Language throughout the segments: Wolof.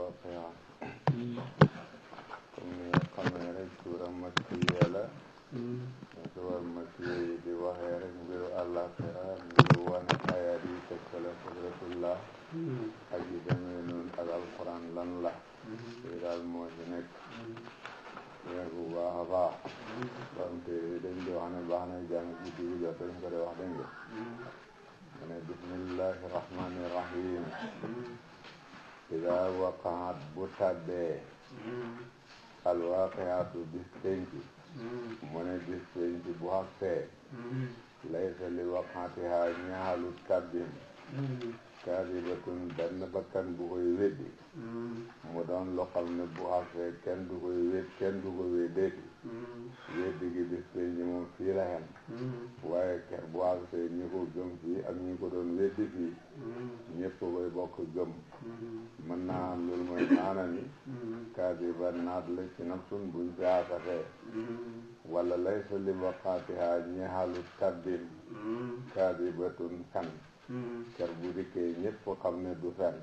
alwaaqi'a comme ni nga xamee rek suuram makkiya la suwar makkiya yi di waxee rek mbiru àllaaxira mbiru wane ayaat yi tegtale qudratullah ak yi demee noonu ak alquran lan la yi daal moo ci nekk weer bu baax a baax wante dañ di wax ne baax na jàng guddi gu jot dañ ko de wax dégg nga mu ne bismillahi rahmani rahim ida waqaat bu tàbbee alwaaqiatu bis penc mu ne bis penc bu xagsee laysa li waqaatiha ñaalu tàbbin kaadibatun benn bakkan bu koy weddi mu doon loo xam ne bu xagsee kenn du koy wéet kenn du ko weddeeti weddi gi bis penc moom fii la xem waaye ker bu xagsee ñi ko gëm fii ak ñi ko doon weddi fii ñëpp koy bokk gëm mën naa am loolu mooy maana ni kaadiba naat la ci nafsun buñ fi asafee wala laysa li waqaatiha ñeexalu tabbin kaadibatun fen ker bu dikkee ñëpp xam ne du fen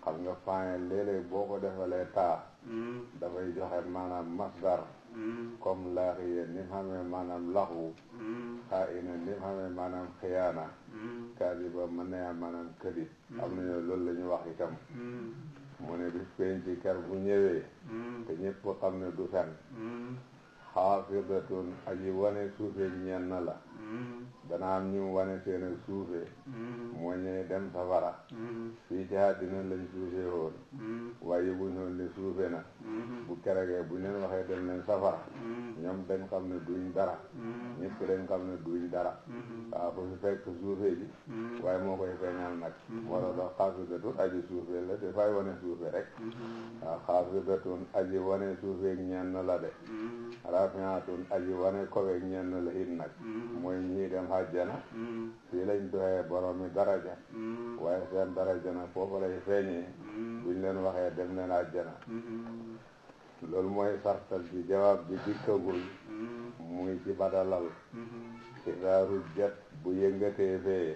xam nga faañe léeg-léeg boo ko defalee taa dafay joxe maanaam masdar comme laaxiye ni mu xamee maanaam laxwu xaa ina ni mu xamee maanaam xiyaana kaadiba mën na am maanaam këdib am nañu loolu la ñu wax itam mu ne bis penc ci ker bu ñëwee te ñëpp xam ne du fen xaafidatun aji wane suufe ñenn la dana am ñu wane seen ak suufe moo ñëwee dem safara fii ci àddina lañ suufe woon waaye buñ woon ne suufe na bu keregee buñ leen waxee dem leen safara ñoom dañ xam ne duñ dara ñëpp dañ xam ne duñ dara waaw fu fi fekk suufe ji waaye moo koy feeñal nag moo tax dox xaafidatun aji suufe la dafay wane suufe rek waaw xaafidatun aji wane suufe ñenn la de rafiatun aji wane kowe ñenn la it nag mooy ñii dem àjjana fii lañ doxee boromi daraja waaye seen daraja nag foofu lay feeñee buñ leen waxee dem leen àjjana loolu mooy sartal bi jawaab bi dikkagul muy ci badalal idaa rujjat bu yëngatee fee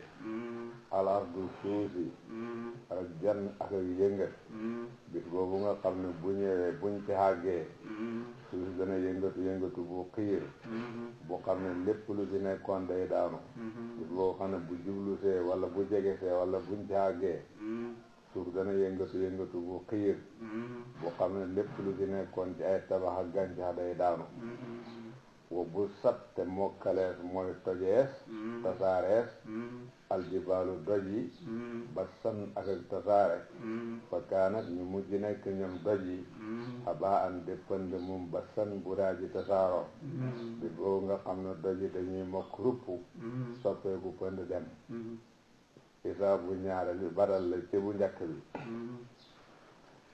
alardu suusi ak jan ak yëngat bis boobu nga xam ne bu ñëwee buñ ci àggee suuf dana yëngatu bu xiir bu xam ne lépp lu ci nekkoon day daanu bis boo xam ne bu jublu see wala bu jege see wala buñ ci àggee suuf dana yëngatu bu xiir bu xam ne lépp lu ci nekkoon ci ay tabax ak gàncax day daanu wa bu sat te mokkalees mooy tojees tasaarees aljibaalu doj yi ba san ak tasaare fa kaanat ñu mujj nekk ñoom doj yi xabaa an de pënd mum ba san bu daaji tasaaroo bi boobu nga xam ne doj yi dañuy mokk rupp soppeeku pënd dem isaa bu ñaare bi badal la ci bu njëkk bi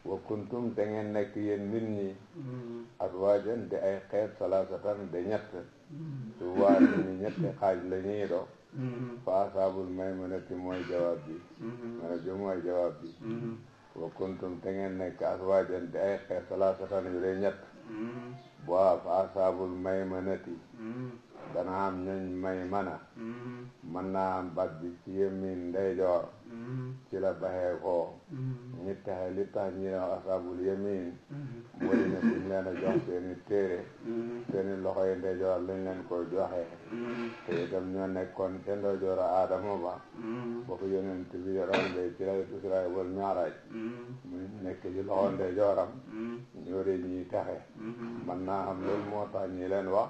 wa kuntum te ngeen nekk yéen nit ñi azwaajan de ay xeet salaasatan de ñett su waa nit ñi ñetti xaaj la ñuy do fa asaabul maymunati mooy jawaab bi mana jo mooy jawaab bi wa kuntum te ngeen nekk azwaajan de ay xeet salaasatan yu de ñett waa fa asaabul maymunati dana am ñooñ maymana mën naa am bat bi ci yemin ndeyjoor ci la baxee koo ñi taxe li tax ñi ne asaabul yamin moo di ne buñ leen a jox seeni téere seeni loxo yi ndeyjoor lañ leen koy joxe te itam ñoo nekkoon ca ndeyjoor a Aadama ba ba ko yonent bi rombe ci laylatul Israa wal Mi'raaj mu nekk ci loxo ndeyjooram ñoo de ñiy taxe mën naa am loolu moo tax ñi leen wax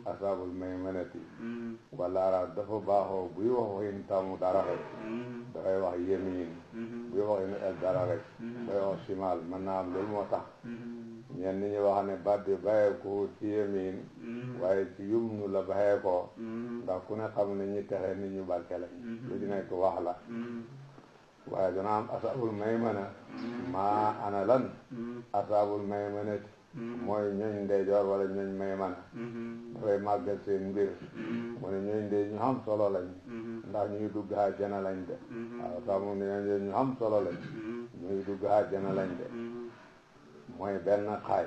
asaabul maymanati wala arab dafa baaxoo buy wax waxin tamu dara rek dafay wax yemin buy wax waxin el dara rek dafay wax simal mën naa am loolu moo tax ñenn ñi wax ne baat bi bàyyee ko ci yemin waaye ci yumnu la bàyyee ko ndax ku ne xam ne ñi texe nit ñu barke lañ lu ci nekk wax la waaye dana am asaabul maymana maa ana lan asaabul maymanati mooy ñooñ ndeyjoor wala ñooñ maymana dafay màggal seen mbir mu ne ñooñ ndey ñu xam solo lañ ndax ñuy dugg àjjana lañ de waaw sax moom ne ñooñ ñu xam solo lañ ñuy dugg àjjana lañ de mooy benn xaaj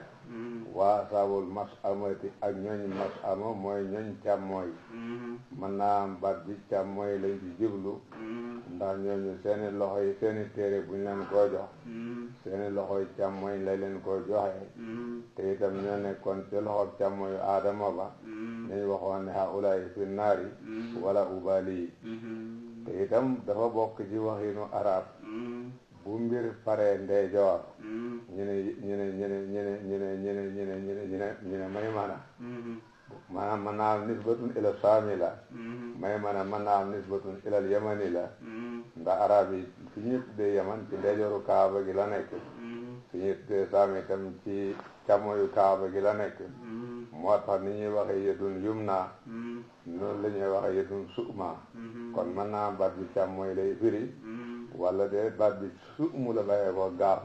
waa saabul masamati ak ñooñ masama mooy ñooñ càmmooy mën naa am baat bi càmmooy lañ ci jublu ndax ñooñu seeni loxo yi seeni téere buñ leen koo jox seeni loxo yi càmmoñ la leen koo joxe te itam ñoo nekkoon ci loxo càmmoñu aadama ba nañ waxoon ne haulaay fi naari wala ubali te itam dafa bokk ci waxinu arab bu mbir paree ndeyjoor ñu ne may mana maanaam mën naa am nisbatun ila saami la may mana mën naa am nisbatun ilal yamani la ndax arab yi fi ñuy tuddee yaman ci ndeyjooru kaaba gi la nekk fi ñuy tuddee saami itam ci càmmoñu kaaba gi la nekk moo tax ni ñuy waxee yedun yumna noonu la ñuy waxee yedun su'ma kon mën naa am baat bi càmmoñ lay firi wala de baat bi su'mu la bàyyee ko gaaf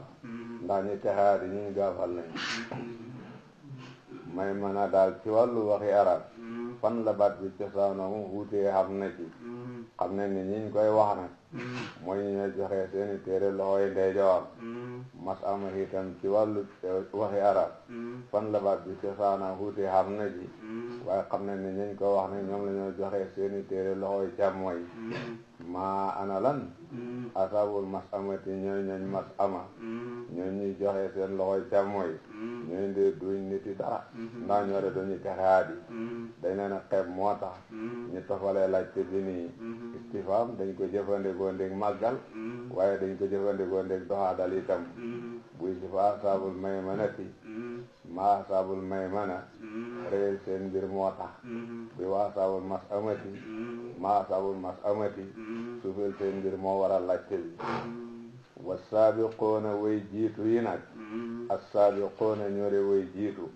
ndax ñi texaadi ñuy gaafal lañ may mën a daal ci wàllu waxi arab fan la baat bi cosaanoo wuutee xam na ci xam ne ni ñiñ koy wax nag mooy ñu joxe seeni téere loxoy ndeyjoor mas ama itam ci wàllu waxi arab fan la baat bi cosaanoo wuutee xam na ci waaye xam ne ni ñiñ ko wax ne ñoom la ñoo joxe seeni téere loxoy càmmooy maa ana lan asaabul mas amati ñooy ñooñ mas ama ñooy ñuy joxe seen loxoy càmmooy ñooy ndee duñ niti dara ndax ñoo de duñu texaadi dañ leen a xeeb moo tax ñu tofalee laajte bi nii istifaam dañ ko jëfandikoo ndég màggal waaye dañ ko jëfandikoo ndég doxaadal itam buy si fa asaabul may manati maa asaabul may mana réyal seen mbir moo tax bi waa asaabul mas amati maa asaabul mas amati suufeel seen mbir moo waral laajte bi wa saabiqoona way jiitu yi nag as-saabiqoona ñoore way jiitu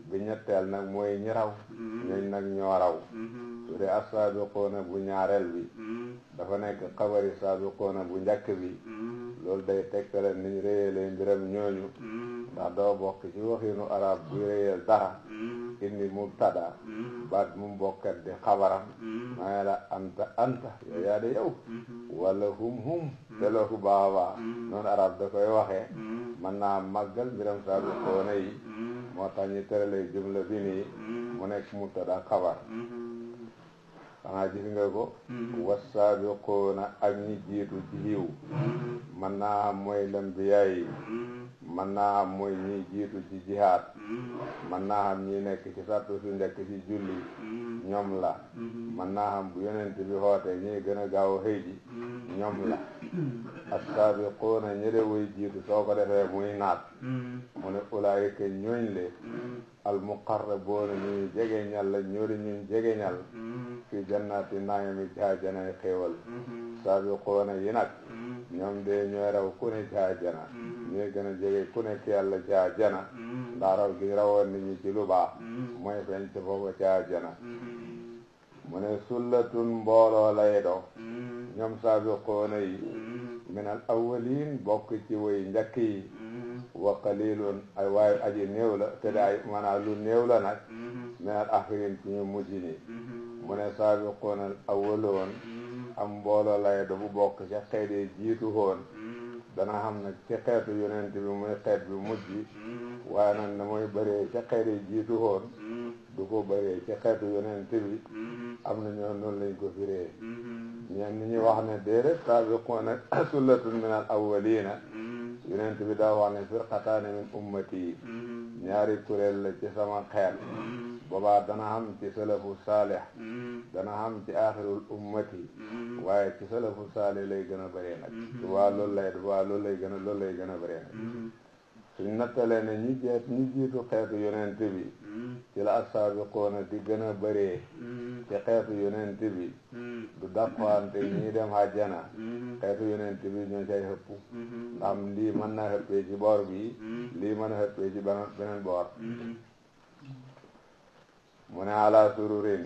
bi ñetteel nag mooy ñi raw ñooñ nag ñoo raw su dee as-saabiqoona bu ñaareel bi dafa nekk xabari saabiqoona bu njëkk bi loolu day tegtale niñ réyalee mbiram ñooñu ndax doo bokk ci waxinu arab buy réyal dara indi mubtada baat mu bokkat di xabaram maa la anta yow yaa de yow wala hum te loo ku baax a baax noonu arab da koy waxee mën naa màggal mbiram saabiqoona yi moo tax ñu tërale jumla bi nii mu nekk mubtada xabar xanaa gis nga ko wassaabiquuna ak ñi jiitu ci yiw mën naa am mooy lambiyaa yi mën naa am mooy ñi jiitu ci jihaad mën naa am ñi nekk ci sattu su njëkk ci julli ñoom la mën naa am bu yonent bi xoote ñi gën a gaaw a xëy ji ñoom la assaabiquuna ñi de way jiitu soo ko defee muy naat mu ne ulaayika ñooñ le almuqarrabuuna ñuy jegeñal la ñoori ñuy jegeñal fi jannaati naayimi ci àjjanay xéewal saabiquuna yi nag ñoom de ñooy raw ku ne ci àjjana ñooy gën a jege ku ne ci yàlla ci àjjana ndax raw gi rawoon nit ñi ci lu baax mooy feeñ ci foofu ci àjjana mu ne sullatun mbooloo lay do ñoom saabiquuna yi minal awwaliin bokk ci way njëkk yi wa qalilun ay waaye aji néew la te ay maanaam lu néew la nag minal axirin ci ñu mujj ni mu ne saabiquuna al awwaloon am mbooloo lay do bu bokk ci xeet yi jiitu woon dana xam nag ci xeetu yonent bi muy xeet bi mujj waaye nag na mooy bëree ci xeet yi jiitu woon du ko bëree ci xeetu yonent bi am na ñoo noonu lañ ko firee ñenn ñi wax ne déedéet saabiquuna sullatun minal awwaliina yonent bi daa wax ne firqataani min ummati ñaari kuréel la ci sama xeet boobaa dana xam ci salafu saalih dana xam ci aaxirul ummati waaye ci salafu saalih lay gën a bëree nag waa loolu lay gën a bëree nag suñ nattalee ne ñi jiitu xeetu yonent bi ci la assaabiquuna di gën a bëree ci xeetu yonent bi du dàqwante ñii dem àjjana xeetu yonent bi ñoo cay xëpp ndax lii mën na xëppee ci boor bi lii mën a xëppee ci beneen boor mu ne ala sururin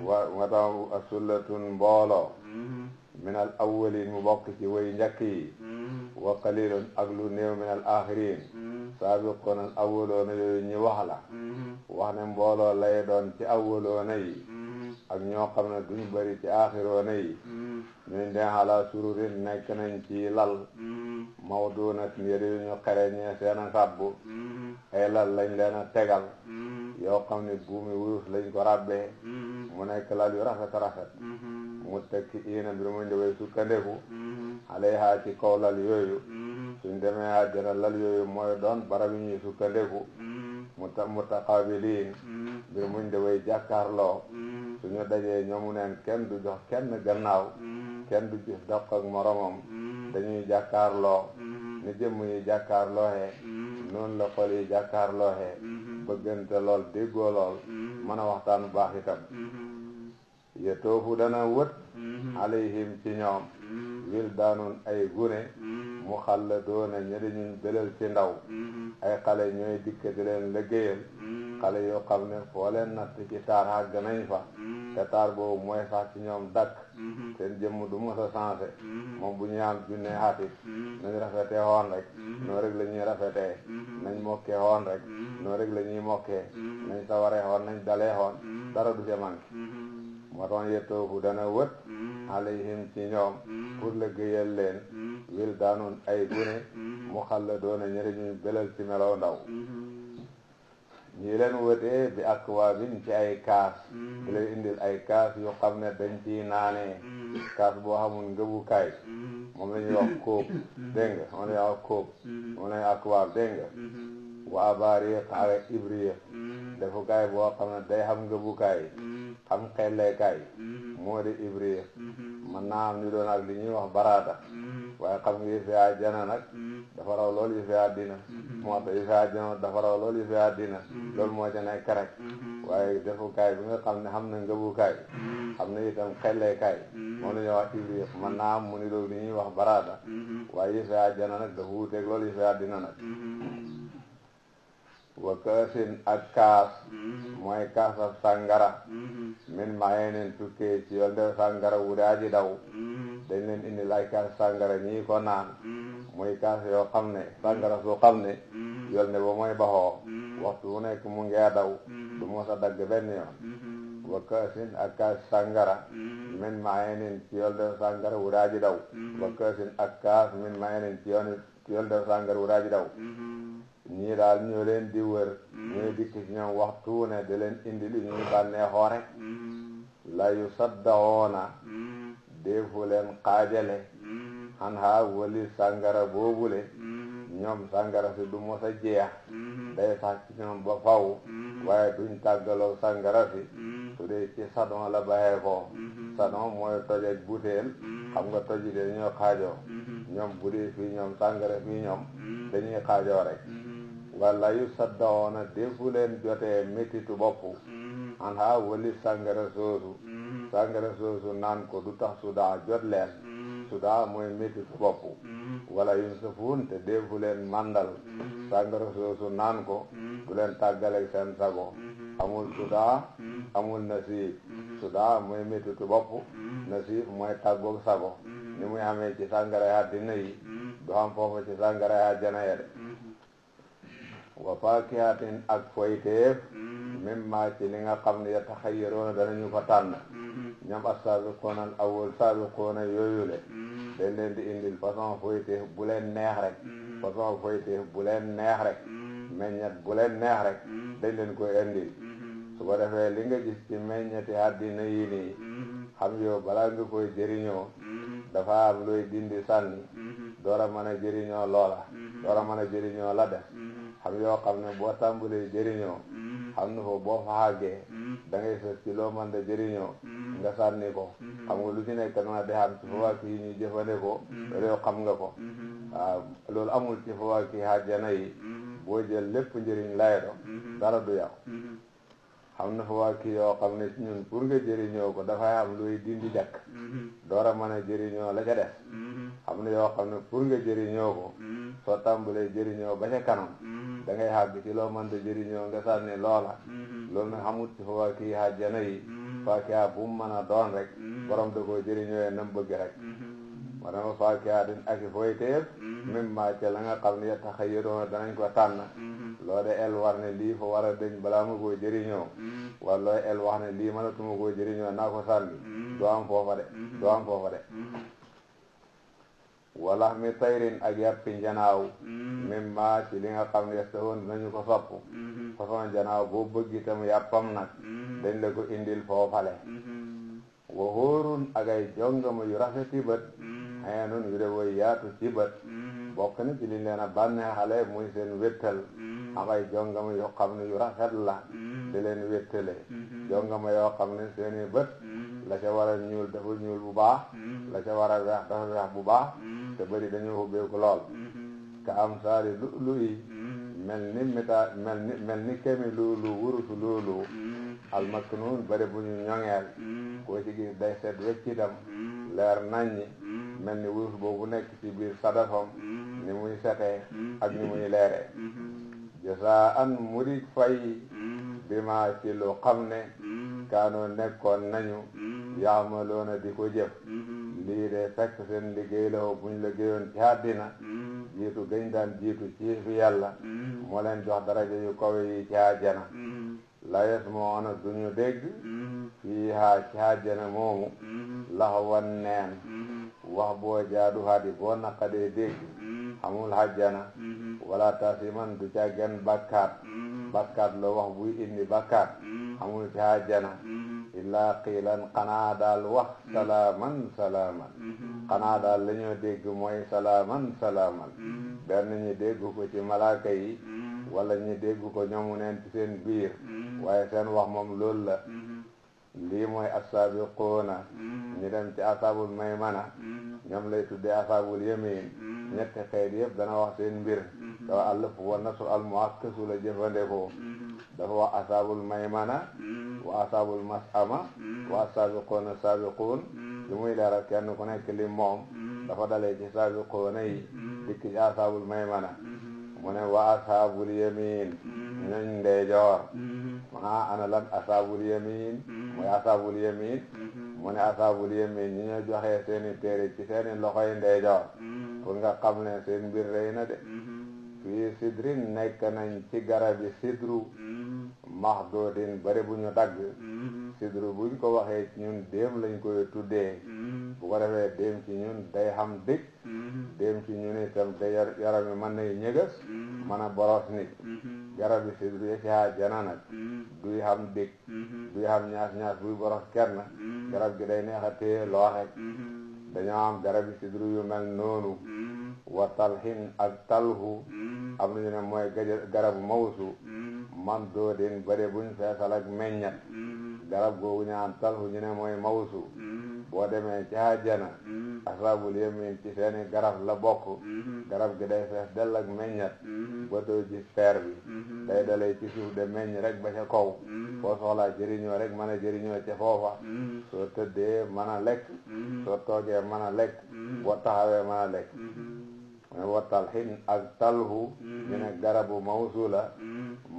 wa tax sullatun mbooloo minal awwalin mu bokk ci way njëkk yi wa qalilun ak lu néew minal axirin saabiqoon al awwaloona yooyu ñi wax la wax ne mbooloo lay doon ci awwaloona yi ak ñoo xam ne duñ bëri ci axiroona yi ñuñ den ala sururin nekk nañ ci lal mawduunat yëri yu ñu xereñee seen a sàbbu ay lal lañ leen a tegal yoo xam ne buumi wurus lañ ko ràbbee mu nekk lal yu rafet mu tekki iina mbir mu ndewee sukkandeku alayha ci kaw lal yooyu suñ demee àjjana lal yooyu mooy doon barab yi ñuy sukkandeku mutaqabiliin mbir muñ de way jàkkaarloo suñu dajee ñoomu neen kenn du jox kenn gannaaw kenn du gis doq ak moromam dañuy jàkkaarloo ni jëmm yi jàkkaarlooxee noonu la xol yi jàkkaarlooxee bëggante lool déggoo lool mën a waxtaan bu baax itam yetoofu dana wët alayhim ci ñoom wildaanun ay gune mu xalla doona ñedi ñuñ belal ci ndaw ay xale ñooy dikk di leen liggéeyal xale yoo xam ne foo leen natt ci taar àgg nañ fa te taar boobu mooy sax ci ñoom dakk seen jëmm du mos a changé moom bu ñu am junne xaatit nañ rafetee xoon rek noonu rek la ñuy rafetee nañ mokkee xoon rek noonu rek la ñuy mokkee nañ sawaree xoon nañ dalee xoon dara du ca manqué moo tax yettoofu dana wët alayhim ci ñoom pour liggéeyal leen wil daanoon ay gune mu xalla doona ñëri ñuy belal ci melow ndaw ñii leen wëtee bi akwaabin ci ay kaas di leen indil ay kaas yu xam ne dañ ciy naanee kaas boo xamul ngëbukaay moom la ñuy wax kóob dégg nga moom la ñuy wax kóob moom la ñuy akwaab dégg nga wa abaariq ak ibriq defukaay boo xam ne day xam ngëbukaay xam xelleekaay moo di ibriq mën naa am ñu doon ak li ñuy wax baraada waaye xam nga yëfi àjjana nag dafa raw loolu yëfi àddina moo tax yëfi àjjana dafa raw loolu yëfi àddina loolu moo ca nekk rek waaye defukaay bi nga xam ne xam na ngëbukaay xam na itam xelleekaay moom la ñuy wax ibriq mën naa am mu ni doon li ñuy wax baraada waaye yëfi àjjana nag dafa wuuteeg loolu yëfi àddina nag wa kaasin ak kaas mooy kaas ab sàngara min mayenin tukkee ci yoon de sàngara wu daa ji daw dañ leen indil ay kaas sàngara ñii ko naan muy kaas yoo xam ne sàngara su xam ne yoon ne ba mooy baxoo waxtu wu nekk mu ngee daw du mos a dagg benn yoon wa kaasin ak kaas sàngara min mayenin ci yoon de sàngara wu daa ji daw wa kaasin ak kaas min mayenin ci yoon de sàngara wu daa ji daw ñii daal ñoo leen di wër ñooy dikk ci ñoom waxtu ne da leen indi li ñuy bànneexoo rek la yu saddawoona deefu leen xaajale xan haa wali sàngara boobule ñoom sàngara si du mos a jeex day sax ci ñoom ba faw waaye duñ tàggaloo sàngara si su dee ci sadon la baxee ko sadon mooy toj ak butéel xam nga toj yi dañoo xaajoo ñoom bu dee fii ñoom sàngara fii ñoom dañuy xaajoo rek walla yu saddawoona defu leen jotee méttitu bopp an haa wali sàngara soosu naan ko du tax sudaa jot leen sudaa mooy méttitu bopp wala yun safuun te defu leen mandal sàngara soosu naan ko du leen tàggaleeg seen sago amul sudaa amul nasiib sudaa mooy méttitu bopp nasiib mooy tàggoog sago ni muy amee ci sàngara ya àddina yi du am foofu ci sàngara ya àjjana ya de wa faakihatin ak foyteef mimma ci li nga xam ne yataxayyaroona danañu ko tànn ñoom as-saabiquuna al-awwal saabiquuna yooyule dañ leen di indil façon foyteef bu leen neex rek façon foyteef bu leen neex rek meññet bu leen neex rek dañ leen koy indil su ko defee li nga gis ci meññeti àddina yi nii xam yow balaa nga koy jëriñoo dafa am looy dindi sànni door a mën a jëriñoo loola door a mën a jëriñoo la def xam yoo xam ne boo tàmbalee jëriñoo xam ne foofu boo fa àggee da ngay fes ci loo mën da jëriñoo nga sànni ko xam nga lu ci nekk na de xam ci fawaaki yi ñuy jëfandikoo loolu yow xam nga ko waaw loolu amul ci fawaaki àjjana yi boo jël lépp njëriñ lay do dara du yàqu xam na fawaaki yoo xam ne ci ñun pour nga jëriñoo ko dafay am luy dindi jakk door a mën a jëriñoo la ca def xam ne yoo xam ne pour nga jëriñoo ko soo tàmbalee jëriñoo ba ca kanam da ngay xàgg ci loo mën da jëriñoo nga sànni loola loolu nag xamut ci fawaaki àjjana yi faakiha bu mu mën a doon rek borom da koo jëriñoo nam bëgg rek ma dama faakiha din ak i foyteef même ma ca la nga xam ne yataxayyaroona danañ ko tànn loo de el war ne lii fa war a dëñ balaa ma koo jëriñoo wala looy el wax ne lii mënatuma koo jëriñoo naa ko sànni doo am foofa de doo am foofa de wala mi tayrin ak yàppi njanaaw même ma ci li nga xam ne yastahoon dinañu ko sopp façon njanaaw boo bëgg itam yàppam nag dañ la ko indil foofale wa hóorun ak ay jongama yu rafeti bët xeenun yu de way yaatu ci bët bokk na ci li leen a bànneexale muy seen wéttal am ay jongama yoo xam ne yu rafet la di leen wéttale jongama yoo xam ne seeni bët la ca war a ñuul dafa ñuul bu baax la ca war a weex dafa weex bu baax te bëri dañoo ubbeeku lool ka am saali lu yi mel ni kemi luulu wurusu luulu almaknuun bëri bu ñu ñoŋeel koo ci gis day set wecc itam leer naññi mel ni wurus boobu nekk ci biir sadafam ni muy setee ak ni muy leeree jasaan mu di fay bi ma ci lu xam ne kaanoo nekkoon nañu yaamaloona di ko jëf lii de fekk seen liggéey la buñ liggéeyoon ci àddina jiitu gañ daan jiitu ci fi yàlla moo leen jox daraja yu kawe yi ci àjjana la yasmauna duñu dégg fii haa ci àjjana moomu laxwan neen wax boo jaadu hadi boo naqadee dégg amul àjjana wala tasiman du ca genn bakkaat la wax buy indi bakkaat amul ci àjjana illaa qiilan xanaa daal wax salaaman xanaa daal la ñoo dégg mooy salaaman benn ñi dégg ko ci malaaka yi wala ñi dégg ko ñoomu neen ci seen biir waaye seen wax moom loolu la lii mooy assaabiquuna ñu dem ci asaabul maymana ñoom lay tuddee asaabul yamin ñetti xeet yëpp dana wax seen mbir dafa àllëf wa nasru al muakkasu la jëfandikoo dafa wax asaabul maymana wa asaabul mas'ama wa assaabiquuna saabiquun li muy leeral kenn ku nekk li moom dafa dalee ci saabiquuna yi dikk ci asaabul maymana mu ne wa asaabul yamin ñooñ ndeyjoor ana lan asaabul yamin mooy asaabul yamin mu ne asaabul yamin ñi ñoo joxe seeni téere ci seeni loxoy ndeyjoor pour nga xam ne seen mbir rëy na de fii sidrin nekk nañ ci garabi sidru maxdoodin bari bu ñu dagg sidru buñ ko waxee ci ñun déem lañ koy tuddee bu ko defee déem ci ñun day xam dëkk déem ci ñun itam day yaram yi mën nay ñëgas mën a boros nit garabi sidru yi ci àjjana nag duy xam dëkk duy xam ñaas buy boros kenn garab gi day neex a téye loo rek dañoo am garabi sidru yu mel noonu wa talhin ak talhu am nañu ne mooy garabu mawsu man doo din bëri buñ feesal ak meññat garab googu ñaan talhu ñu ne mooy mawsu boo demee ci àjjana asaabul yamin ci seeni garab la bokk garab gi day fees dell ak meññat ba doo gis peer bi day dalee ci suuf de meññ rek ba ca kaw foo soxlaa jëriñoo rek mën a jëriñoo ca foofa soo tëddee mën a lekk soo toogee mën a lekk boo taxawee mën a lekk wa talhin ak talhu ñu ne garabu mawsula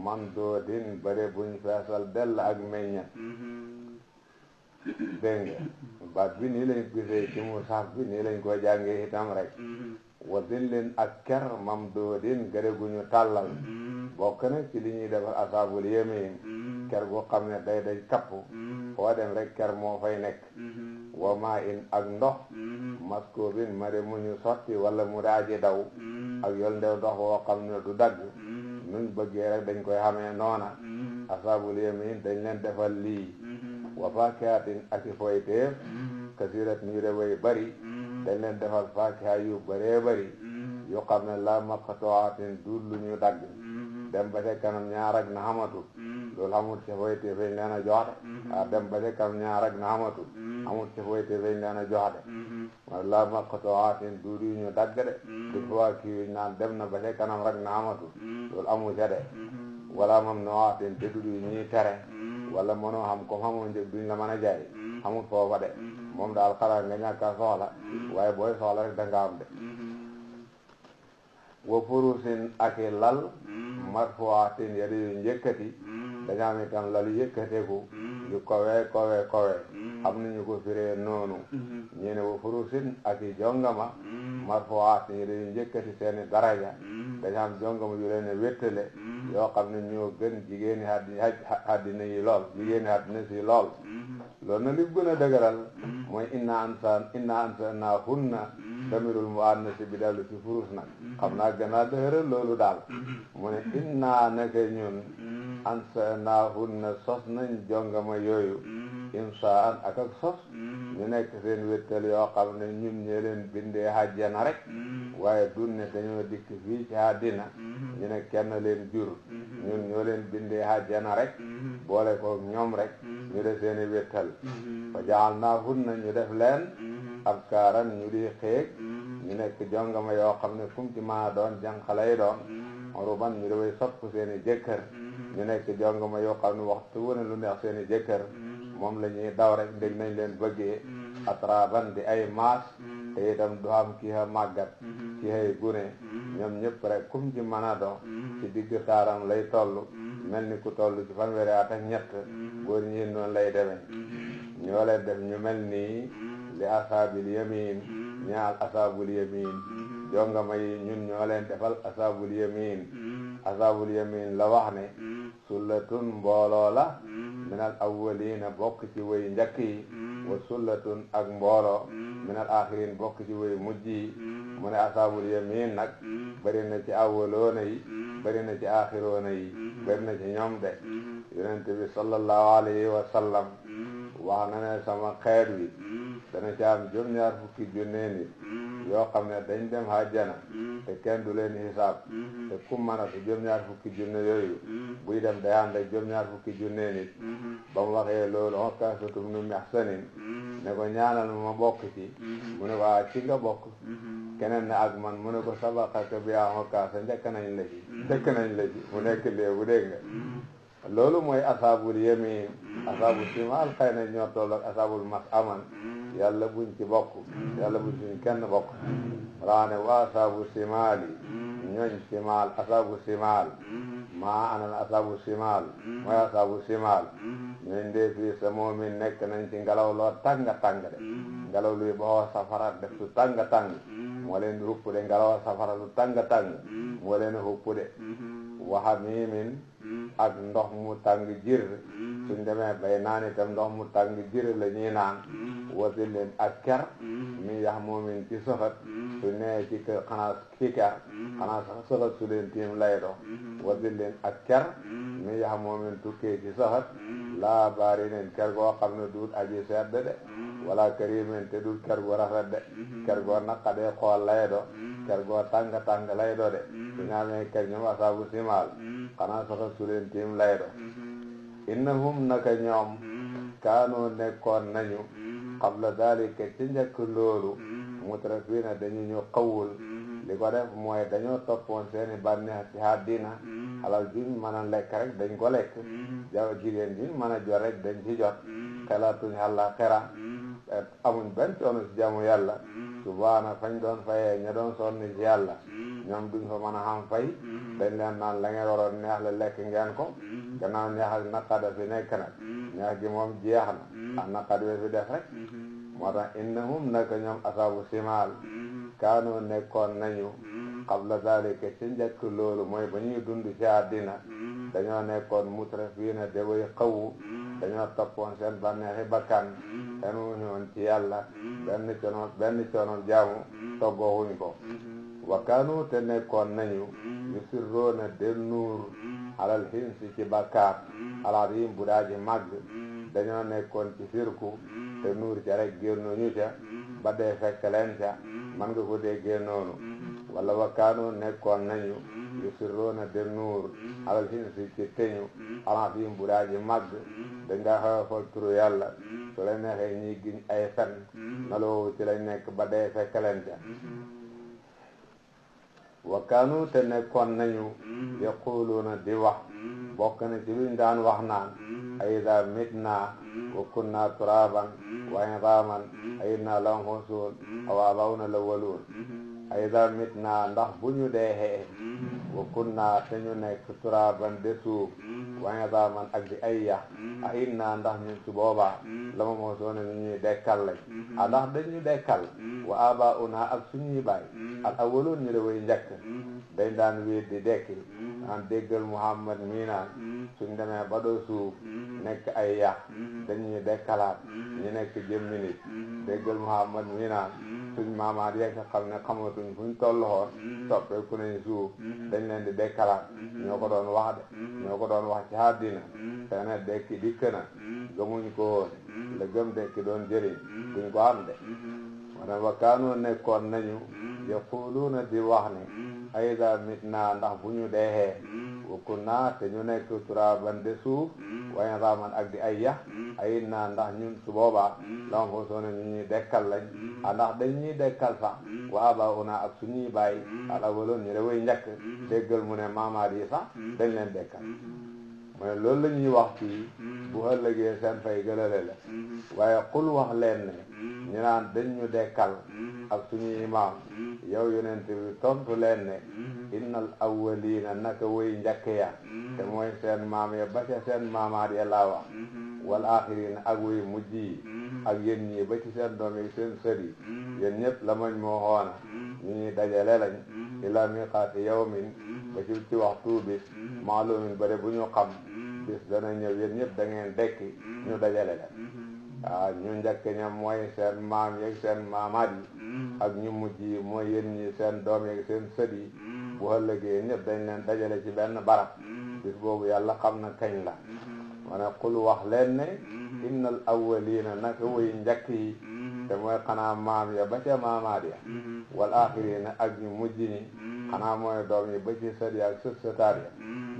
man doo din bare buñ feesal dell ak meññat dégg nga baat bi nii lañ gisee ci mushaf bi nii lañ ko jàngee itam rek wa dillin ak ker mam doo din gare gu ñu tàllal bokk na ci li ñuy defar asaabul yamin ker gu xam ne day day kapp foo dem rek ker moo fay nekk wa maa in ak ndox maskoobin mari mu ñu sotti wala mu daaji daw ak yol ndew ndox woo xam ne du dagg nuñ bëggee rek dañ koy xamee noona asaabul yamin dañ leen defal lii wa fakihatin ak i foyteef kasirat ñu de way bari dañ leen defal fakiha yu bëree bëri yu xam ne la maqtuatin du lu ñu dagg dem ba ca kanam ñaar ak na xamatu loolu xamul ci foyteef lañ leen a jox de dem ba ca kanam ñaar ak na xamatu amul ci foyteef lañ leen a jox de la maqtuatin du yu ñu dagg de di fois kii naan dem na ba ca kanam rek na xamatu loolu amul ca de wala mamnuatin te du yu ñuy tere wala mënoo xam comme xamoo njëg duñ la mën a jaay xamul foofa de moom daal xalaat nga ñàkk a soxla waaye booy soxla rek da nga am de wa furusin ak i lal marfuatin yadi yu njëkkati dañu am itam lal yëkkateku yu kowe xam nañu ko firee noonu ñu ne wa furusin ak i jongama marfuatin yadi yu njëkkati seeni daraja dañu am jongama yu leen wéttale yoo xam ne ñoo gën jigéeni àddina yi lool jigéeni àddina si lool loolu na li gën a dëgëral mooy inna ansa hunna damirul muannasi bi dellu ci furus nag xam naa gën a dëgëral loolu daal mu ne inna naka ñun ansa hunna sos nañ jongama yooyu insaan ak sos ñu nekk seen wéttal yoo xam ne ñun ñoo leen bindee àjjana rek waaye dun ne dañoo dikk fii ci àddina ñu ne kenn leen jur ñun ñoo leen bindee àjjana rek boole ko ñoom rek ñu def seeni wéttal fa ja'alnaahunna ñu def leen abkaaran ñu di xéeg ñu nekk jongama yoo xam ne kum ci maa doon jànq lay doon uruban ñu dafay sopp seeni jëkkër ñu nekk jongama yoo xam ne waxtu wu ne lu neex seeni jëkkër moom la ñuy daw rek ndég nañ leen bëggee atraban di ay maas te itam du am kii a màggat ci ay gune ñoom ñëpp rek kum ci mën a dox ci digg taaram lay toll mel ni ku toll ci fanweeri at ak ñett góor ñi noonu lay demee ñoo leen def ñu mel nii li asaabil yamin ñaal asaabul yamin jongama yi ñun ñoo leen defal asaabul yamin asaabul yamin la wax ne sullatun mbooloo la minal awwalina bokk ci way njëkk yi wa sullatun ak mbooloo minal axirin bokk ci way mujj yi mu ne asaabul yamin nag bëri na ci awwaloona yi bëri na ci axiroona yi bëri na ci ñoom de yonent bi sallallahu alayhi wa sallam wax na ne sama xeet wi dana ci am juróom-ñaar fukki junne nit yoo xam ne dañ dem àjjana te kenn du leen hisaab te ku mën a si juróom-ñaar fukki junne yooyu buy dem day ànd ak juróom-ñaar fukki junne nit ba mu waxee loolu Ukaasatu bnu Mihsanin ne ko ñaanal ma bokk ci mu ne waa ci nga bokk keneen ne ak man mu ne ko sabaqaka bihaa Ukaasa njëkk nañ la ci mu nekk léebu dégg nga loolu mooy asaabul yamin asaabul shimaal xëy na ñoo toll ak asaabul mas'aman yàlla buñ ci bokk yàlla buñ ci kenn bokk raane wa asaabu shimaali ñooñ shimaal asaabu shimaal maa anal asaabu shimaal mooy asaabu shimaal ñooñ dee fii sa moomi nekk nañ ci ngelaw loo tàng de ngelaw luy boo safara def su tàng moo leen hupp de ngelaw safara lu tàng moo leen hupp de wa hamiimin ak ndox mu tàng jir suñ demee bay naan itam ndox mu tàng jir la ñuy naan wasilin ak ker mi yax moomin ci soxat su nee ci kër xanaa ci ker xanaa sax soxat su leen tiim lay do wasilin ak ker mi yax moomin tukkee ci soxat laa baari nen ker goo xam ne duut aji sedd de wala karimen te duut ker gu rafet de ker goo naqadee xool lay do ker goo tàng lay do de su ñu amee ker ñoom asaabu simaal xanaa soxat su leen tiim lay do innahum naka ñoom kaanoo nekkoon nañu qabla dalika ci njëkk loolu mutrafiina dañu ñu xawul li ko def mooy dañoo toppoon seeni bànneex ci àddina alal juñ mën a lekk rek dañ ko lekk jaw jigéen juñ mën a jot rek dañ ci jot xelaatuñ àllaaxira amuñ benn coono ci jaamu yàlla subaana fañ doon fayee ña doon sonni ci yàlla ñoom duñ fa mën a xam fay dañ leen naan la ngeen waroon neex la lekk ngeen ko gannaaw neex ak naqada fi nekk nag neex gi moom jeex na ak naqad we fi def rek moo tax innahum naka ñoom asaabu simaal kaanoo nekkoon nañu qabla zalika ci njëkk loolu mooy ba ñuy dund ci àddina dañoo nekkoon mutrafiina de way xawu dañoo toppoon seen bànneexi bakkan xenuñu woon ci yàlla benn coono jaamu toggoowuñ ko wa kaanu te nekkoon nañu yusirroona del nuur alal hinsi ci bakkaar alazim bu daaji màgg dañoo nekkoon ci sirku te nuur ca rek génnuñu ca ba dee fekk leen ca man nga ko déggee noonu wala wa kaanu nekkoon nañu yusirroona del nuur alal hinsi ci teñu alazim bu daaji màgg dañ daa xaw a fal turu yàlla su la neexee ñiy giñ ay fen na loo ci lañ nekk ba dee fekk leen ca wa kaanu te nekkoon nañu yaquluuna di wax bokk na ci luñ daan wax naan ayda mitna wa kunna turaban wa idaman ayna lanhusul aw abawna lawalun ayda mitna ndax bu ñu deexee wa kunna te ñu nekk turaban de suuf wa idaman ak di ay yax ayna ndax ñun su boobaa la ma moo soona ñu ñuy dekkal lañ ndax dañu dekkal wa abauna ak suñuy baay al awalun ñu la way njëkk dañ daan wéet di dekki naan déggal Muhammad mii naan suñ demee ba doo suuf nekk ay yax dañuy dekkalaat ñu nekk jëmmi nit déggal Muhammad mii naan suñ maamaat yeeg nga xam ne xamatuñ fuñ toll xoon soppeeku nañ suuf dañ leen di dekkalaat ñoo ko doon wax de ñoo ko doon wax ci àddina te ne dekki dikk na gëmuñ ko woon la gëm dekki doon jëriñ duñ ko am de wana wa kaanoo nekkoon nañu yaquluuna di wax ne ayda mitna ndax bu ñu deexee wa kunna te ñu nekk turaban de suuf waaye raaman ak di ay yax ay naa ndax ñun su boobaa lama foo soona ñu ñuy dekkal lañ a ndax dañ ñuy dekkal sax wa abauna ak suñuy bàyyi ala waloon ñu reway njëkk déggal mu ne maamaat yi sax dañ leen dekkal mooy loolu la ñuy wax fii bu ëllëgee seen fay gëlale la waaye xul wax leen ne ñu naan dañ ñu dekkal ak suñuy maam yow yonent bi tontu leen ne innal awwalina naka way njëkk ya te mooy seen maam ya ba ca seen maamaat ya laa wax wal axirina ak way mujj yi ak yéen ñii ba ci seen doom yi seen sër yi yéen ñëpp la mañ moo xoona ñu ñuy dajale lañ ila miqaati yawmin ba ci waxtu bis maalumin bare bu ñu xam bis dana ñëw yéen ñëpp da ngeen dekki ñu dajale la waaw ñu njëkk ñam mooy seen maam yeeg seen maamaat yi ak ñu mujj yi mooy yéen ñi seen doom yeeg seen sët yi bu ëllëgee ñëpp dañ leen dajale ci benn barab bis boobu yàlla xam na kañ la ma ne xul wax leen ne innal awwalina naka way njëkk yi te mooy xanaa maam ya ba ca maamaat ya wal axirina ak ñu mujj ñi xanaa mooy doom yi ba ci sët ya ak sët sëtaat ya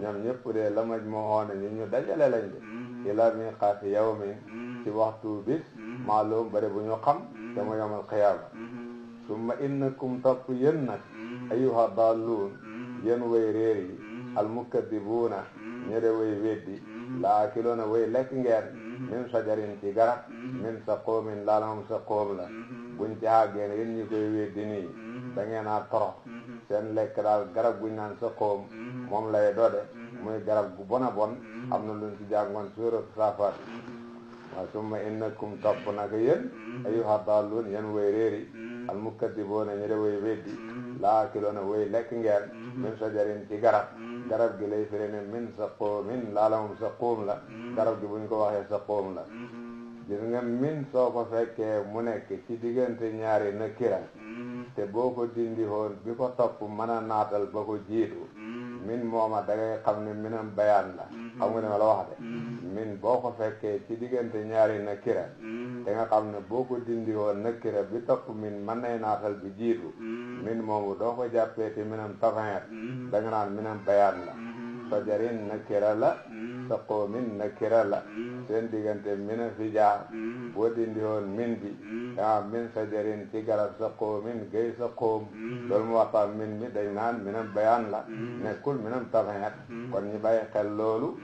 ñoom ñëpp de la maj moo xoone ñu dajale lañ de ila miqaati yawmin ci waxtu bis maalum bari bu ñu xam te mu yawmal qiyaama summa innakum topp yéen nag ayyuha dalluun yéen way réer yi almukaddibuuna ñede way weddi la akiloona way lekk ngeen min sajarin ci garab min saqoomin laala moom saqoom la buñ ci àggeen yéen ñi koy weddi nii da ngeen a torox seen lekk daal garab guñ naan saqoom moom lay dode muy garab gu bon a bon am na luñ ci jàngoon suuratu Saafaat waaw summa innakum topp nag yéen ayyuha dalluun yéen way réeri almukaddibuuna ñede way weddi la akiloona way lekk ngeen min sajarin ci garab garab gi lay firi ne min saqoomin laala moom saqoom la garab gi buñ ko waxee saqoom la gis nga min soo ko fekkee mu nekk ci diggante ñaari nakira te boo ko dindi woon bi ko topp mën a naatal ba ko jiitu min mooma da ngay xam ne minam bayaan la xam nga ne ma la wax de min boo ko fekkee ci diggante ñaari nakira te nga xam ne boo ko dindi woon nakira bi topp min mën nay naatal bi jiitu min moomu doo ko jàppee ci minam tafaxeet da nga naan minam bayaan la sajarin nakira la saqoomin nakira la seen diggante mina fi jaar boo dindi woon min bi daa min sajarin ci garab saqoomin gay saqoom loolu mu waxtaan min mi dañ naan minam bayaan la nekkul minam tafaxeet kon ñu bàyyi xel loolu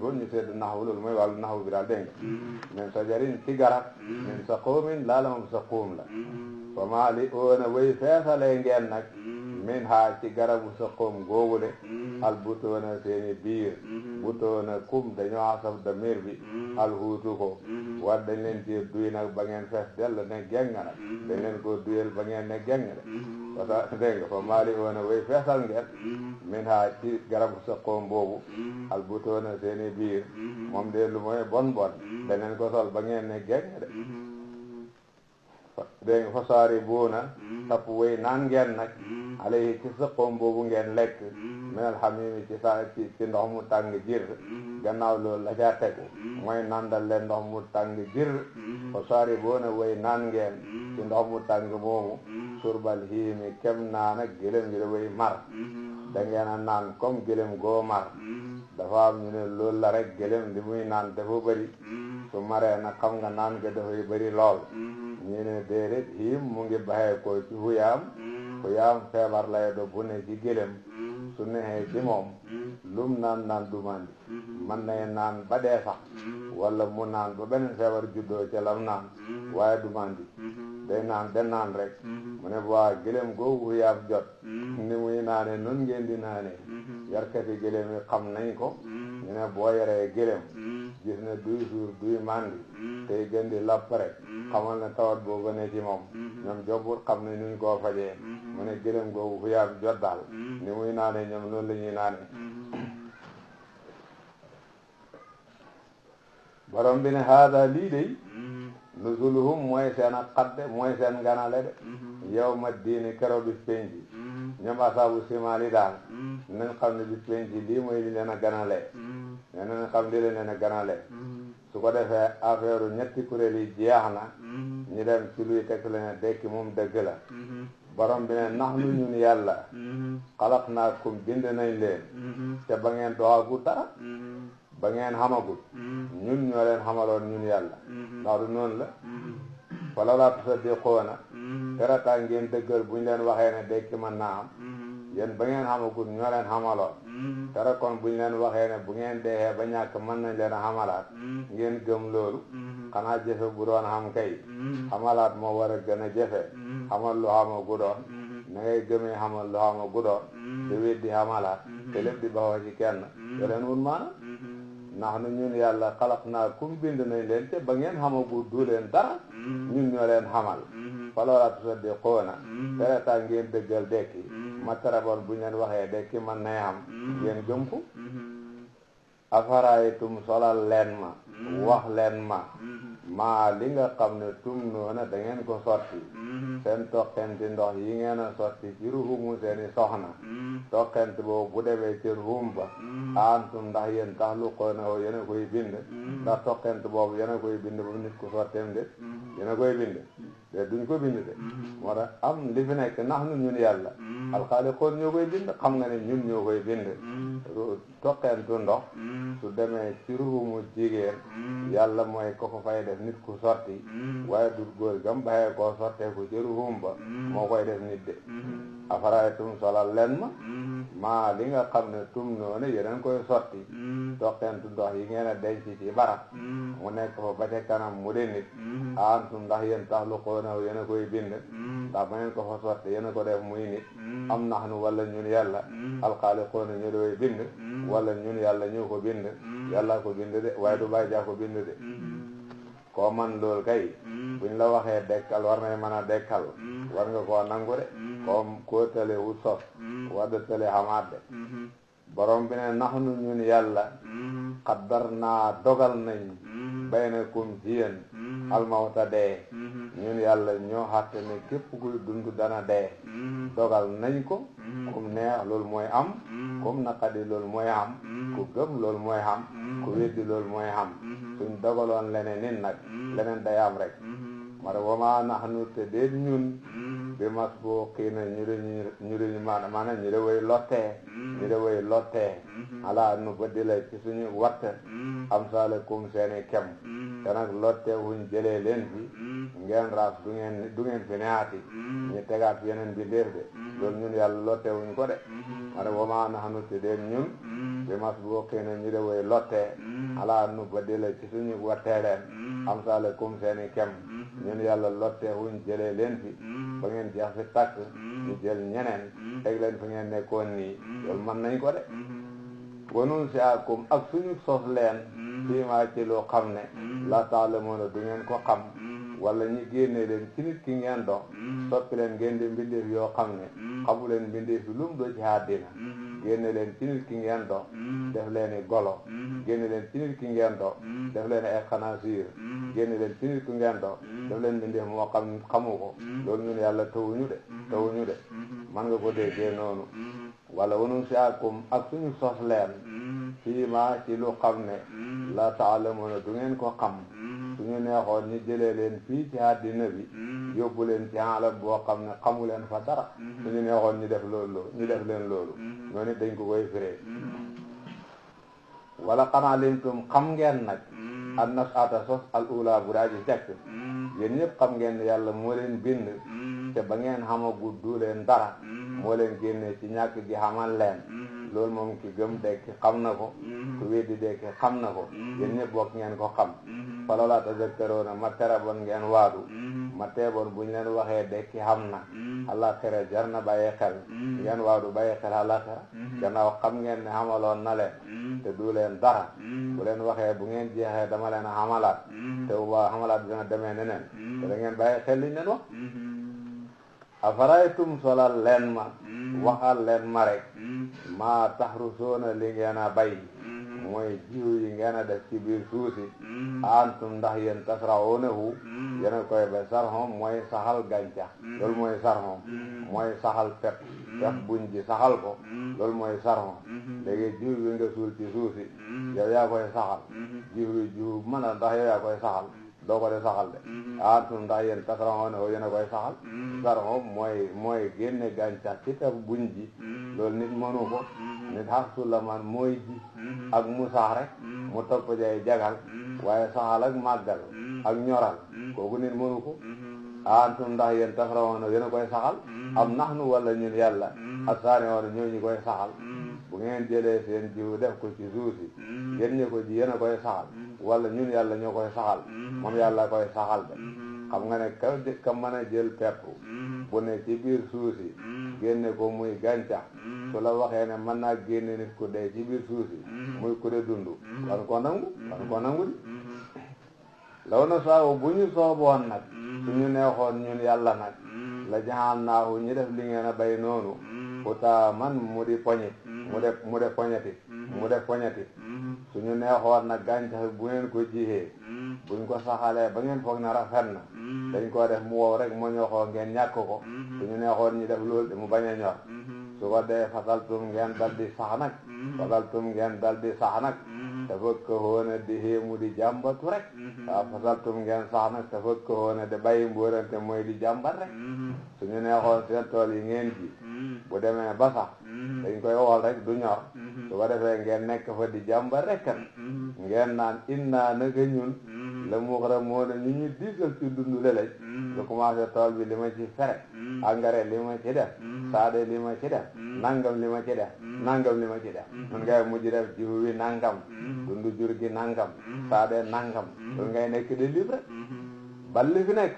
boo ñu seet naxwu loolu mooy wàllu naxwu bi daal dégg nga min sajarin ci garab min saqoomin laala moom saqoom la fa maa li oona way feesalee ngeen nag min haa ci garabu saqoom googu de al butoona seeni biir butoona kum dañoo asaf damir bi al huutu ko war dañ leen ci duy nag ba ngeen fees dell ne geng nag dañ leen ko duyel ba ngeen ne geng de wata dégg nga fa maa li oona way feesal ngeen min haa ci garabu saqoom boobu al butoona seeni biir moom de lu mooy bon bon dañ leen ko sol ba ngeen ne geng de dégg nga fasaari buuna tapp way naan ngeen nag alayhi ci saqoom boobu ngeen lekk minal hamimi ci ndox mu tàng jir gannaaw loolu la caa tegu mooy nandal leen ndox mu tàng jir fasaari buuna way naan ngeen ci ndox mu tàng moomu surbal hiimi kem naan ak gëlëm gi da way mar da ngeen a naan comme gëlëm goo mar dafa am ñu ne loolu la rek gëlëm li muy naan dafa bëri su maree nag xam nga naan ga dafay bëri lool ñu ne déedéet hiim mu ngi baxee ko ci huyaam feebar lay do bu ne ci gëlëm su neexee ci moom lum naan du mandi man nay naan ba dee sax wala mu naan ba beneen feebar juddoo ca lam naan waaye du mandi day naan rek mu ne bu waa gëlëm googu huyaam jot ni muy naane nun ngeen di naane yarkati gëlëm yi xam nañ ko ñu ne boo yaree gëlëm gis ne duy suur duy mandi tey gën di lapp rek xamal ne tawat boobu ne ci moom ñoom jombur xam ne nuñ koo fajee mu ne gëlëm googu huyaam jot daal ni muy naane ñoom noonu la ñuy naane borom bi ne haada lii de nuzuluhum mooy seen ak xadde mooy seen ganale de yow ma diini keroog bis penc ñoom asaabu simaali daal nañ xam ne bis penc lii mooy li leen a ganalee nee nañ xam li leen a ganalee su ko defee affaire ñetti kuréel yi jeex na ñu dem ci luy teg la ne dekki moom dëgg la borom bi ne nax nu ñun yàlla xalaqnaakum bind nañ leen te ba ngeen doxagut dara ba ngeen xamagut ñun ñoo leen xamaloon ñun yàlla ndax du noonu la fala laa tusaddiquuna terata ngeen dëggal buñ leen waxee ne dekki mën naa am yéen ba ngeen xamagut ñoo leen xamaloon tere kon buñ leen waxee ne bu ngeen deexee ba ñàkk mën nañ leen a xamalaat ngeen gëm loolu xanaa jëfe bu doon xam kay xamalaat moo war a gën a jëfe xamal lu xama gudoon na ngay gëmee xamal lu xama gudoon te weddi xamalaat te lépp di baxoo ci kenn te leen wut maana ndax nu ñun yàlla xalaqnaakum bind nañ leen te ba ngeen xamagut du leen dara ñun ñoo leen xamal falaa tusaddiquuna tereta ngeen dëggal dekki ma teraboon buñ leen waxee dekki man nay xam ngeen gëm ko afaraytum solal leen ma wax leen ma maa li nga xam ne tum noona da ngeen ko sotti seen toqenti ndox yi ngeen a sotti ci ruhumu seeni soxna toqenti boobu bu demee ci ruhum ba antum ndax yéen tax lu xoonao yéen a koy bind ndax toqenti boobu yéen a koy bind ba nit ku sotteem de yéen a koy bind de duñ ko bind de moo tax am li fi nekk nax nu ñun yàlla alxaaliqoon ñoo koy bind xam nga ne ñun ñoo koy bind toqentu ndox su demee ci ruhumu jigéen yàlla mooy ko ko fay def nit ku sotti waaye du góor gam baxee koo sottee ko ci ruhum ba moo koy def nit de afaraytum solal leen ma maa li nga xam ne tum noonu yeneen koy sotti toqentu ndox yi ngeen a denc ci barab mu nekk fa ba ca kanam mu de nit antum ndax yéen tax lu xoonaw yéen a koy bind ndax ba ngeen ko fa sotti yéen a ko def muy nit am nax nu wala ñun yàlla alxaaliqoona ñu doy bind wala ñun yàlla ñu ko bind yàlla ko bind de waaye du bàyyi jaa ko bind de koo man lool kay buñ la waxee dekkal war nay mën a dekkal war nga koo nangu de koo tële wut sos wadda tële xamaat de borom bi ne nax nu ñun yàlla xaddar naa dogal nañ baynakum ci yéen almawta dee ñun yàlla ñoo xatte ne képp kuy dund dana dee dogal nañ ko kum neex loolu mooy am kum naqadi loolu mooy am ku gëm loolu mooy am ku weddi loolu mooy am suñ dogaloon leneen nit nag leneen day am rek mara wama nahnu te déet ñun bi masbuqiina ñu de maanaam ñu de way lottee ala nu baddila ci suñu watt amsalakum seeni kem te nag lotte wuñ jëlee leen fi ngeen raas du ngeen fi neati ñu tegaat yeneen bi léef de loolu ñun yàlla lotte wuñ ko de mara wama nahnu te déet ñun bi masbuqiina ñu de way lottee ala nu baddila ci suñu wattee leen amsalakum seeni kem ñun yàlla lottee wuñ jëlee leen fi ba ngeen jeex fi tàkk ñu jël ñeneen teg leen fi ngeen nekkoon nii loolu mën nañ ko de wanun si akum ak suñu sos leen fii maa ci loo xam ne la taalamuuna du ngeen ko xam wala ñu génne leen ci nit ki ngeen dox soppi leen ngeen di mbindeef yoo xam ne xamu leen mbindeef yi lu mu doo ci àddina génne leen ci nit ki ngeen dox def leen i golo génne leen ci nit ki ngeen dox def leen ay xanaasiir génne leen ci nit ki ngeen dox def leen mbindeef moo xam xamu ko loolu ñun yàlla tawuñu de man nga ko déggee noonu wala wanun si akum ak suñu sos leen fii maa ci lu xam ne la taalamuuna du ngeen ko xam suñu neexoon ñu jëlee leen fii ci àddina bi yóbbu leen ci alam boo xam ne xamu leen fa dara suñu neexoon ñu def leen loolu noonu dañ ko koy firee wala xanaa limtum xam ngeen nag an nasata sos al ula bu daa ji jekk yéen ñëpp xam ngeen ne yàlla moo leen bind te ba ngeen xamagu du leen dara moo leen génne ci ñàkk gi xamal leen loolu moom ki gëm dekki xam na ko ku weddi dekki xam na ko yéen ñëpp bokk ngeen ko xam falawlaa tazakkaruuna ma tereboon ngeen waadu ma teeboon buñ leen waxee dekki xam na àllaaxira jar na bàyyi xel ngeen waadu bàyyi xel àllaaxira gannaaw xam ngeen ne xamaloon na leen te du leen dara bu leen waxee bu ngeen jeexee dama leen a xamalaat te bu baax xamalaat dina demee neneen te da ngeen bàyyi xel liñ leen wax afaraytum solal leen ma waxal leen ma rek maa taxrusoona li ngeen a bay mooy jiw yi ngeen a def ci biir suuf si antum ndax yéen tasrawunahu yéen a koy ba sarxom mooy saxal gàncax loolu mooy sarxom mooy saxal pepp buñ ji saxal ko loolu mooy sarxom léegi jiw bi nga suul ci suuf si yow yaa koy saxal jiw mën a ndax yow yaa koy saxal doo ko de saxal de antum ndax yéen tasrawunahu yéen a koy saxal sarxom mooy génne gàncax ci pepp buñ ji loolu nit mënu ko nit xarsu la man mooy ji ak mu sax rek mu topp jay jagal waaye saxal ak màggal ak ñoral kooku nit mënu ko antum ndax yéen tasrawuuna yéen a koy saxal am naxnu wala ñun yàlla asaane woon ñoo ñu koy saxal bu ngeen jëlee seen jiwu def ko ci suuf si yéen ñi ko ji yéen a koy saxal wala ñun yàlla ñoo koy saxal moom yàlla koy saxal de xam nga ne ka mën a jël pepp bu ne ci biir suuf si génne ko muy gàncax su la waxee ne mën naa génne nit ku dee ci biir suuf si muy ku dee dund wan ko nangu di law na saawu bu ñu sooboon nag suñu neexoon ñun yàlla nag la jaxal naahu ñi def li ngeen a bay noonu uta man mu di poñit mu def poñati suñu neexoon nag gàncax bu ngeen ko jiyee buñ ko saxalee ba ngeen foog na rafet na dañ ko def mu wow rek moo ñoxoo ngeen ñàkk ko suñu neexoon ñi def loolu de mu bañ a ñor su ko dee fasaltum ngeen dal di sax nag te fëkk hoona di xéemu di jàmbatu rek waaw fasaltum ngeen sax nag te fëkk hoona di bàyyi mbóorante mooy di jàmbat rek suñu neexoon seen tool yi ngeen ji bu demee ba sax dañ koy wol rek du ñor su ko defee ngeen nekk fa di jàmbat rek ngeen naan inna naka ñun la muxramuuna ñu ñu diisal ci dundu lelaj lu commencé tool bi li ma ci fere engrais li ma ci def saade li ma ci def nangam li ma ci def man ngay mujj def jiwu wi nangam dundu jur gi nangam saade nangam loolu ngay nekk de libre bal li fi nekk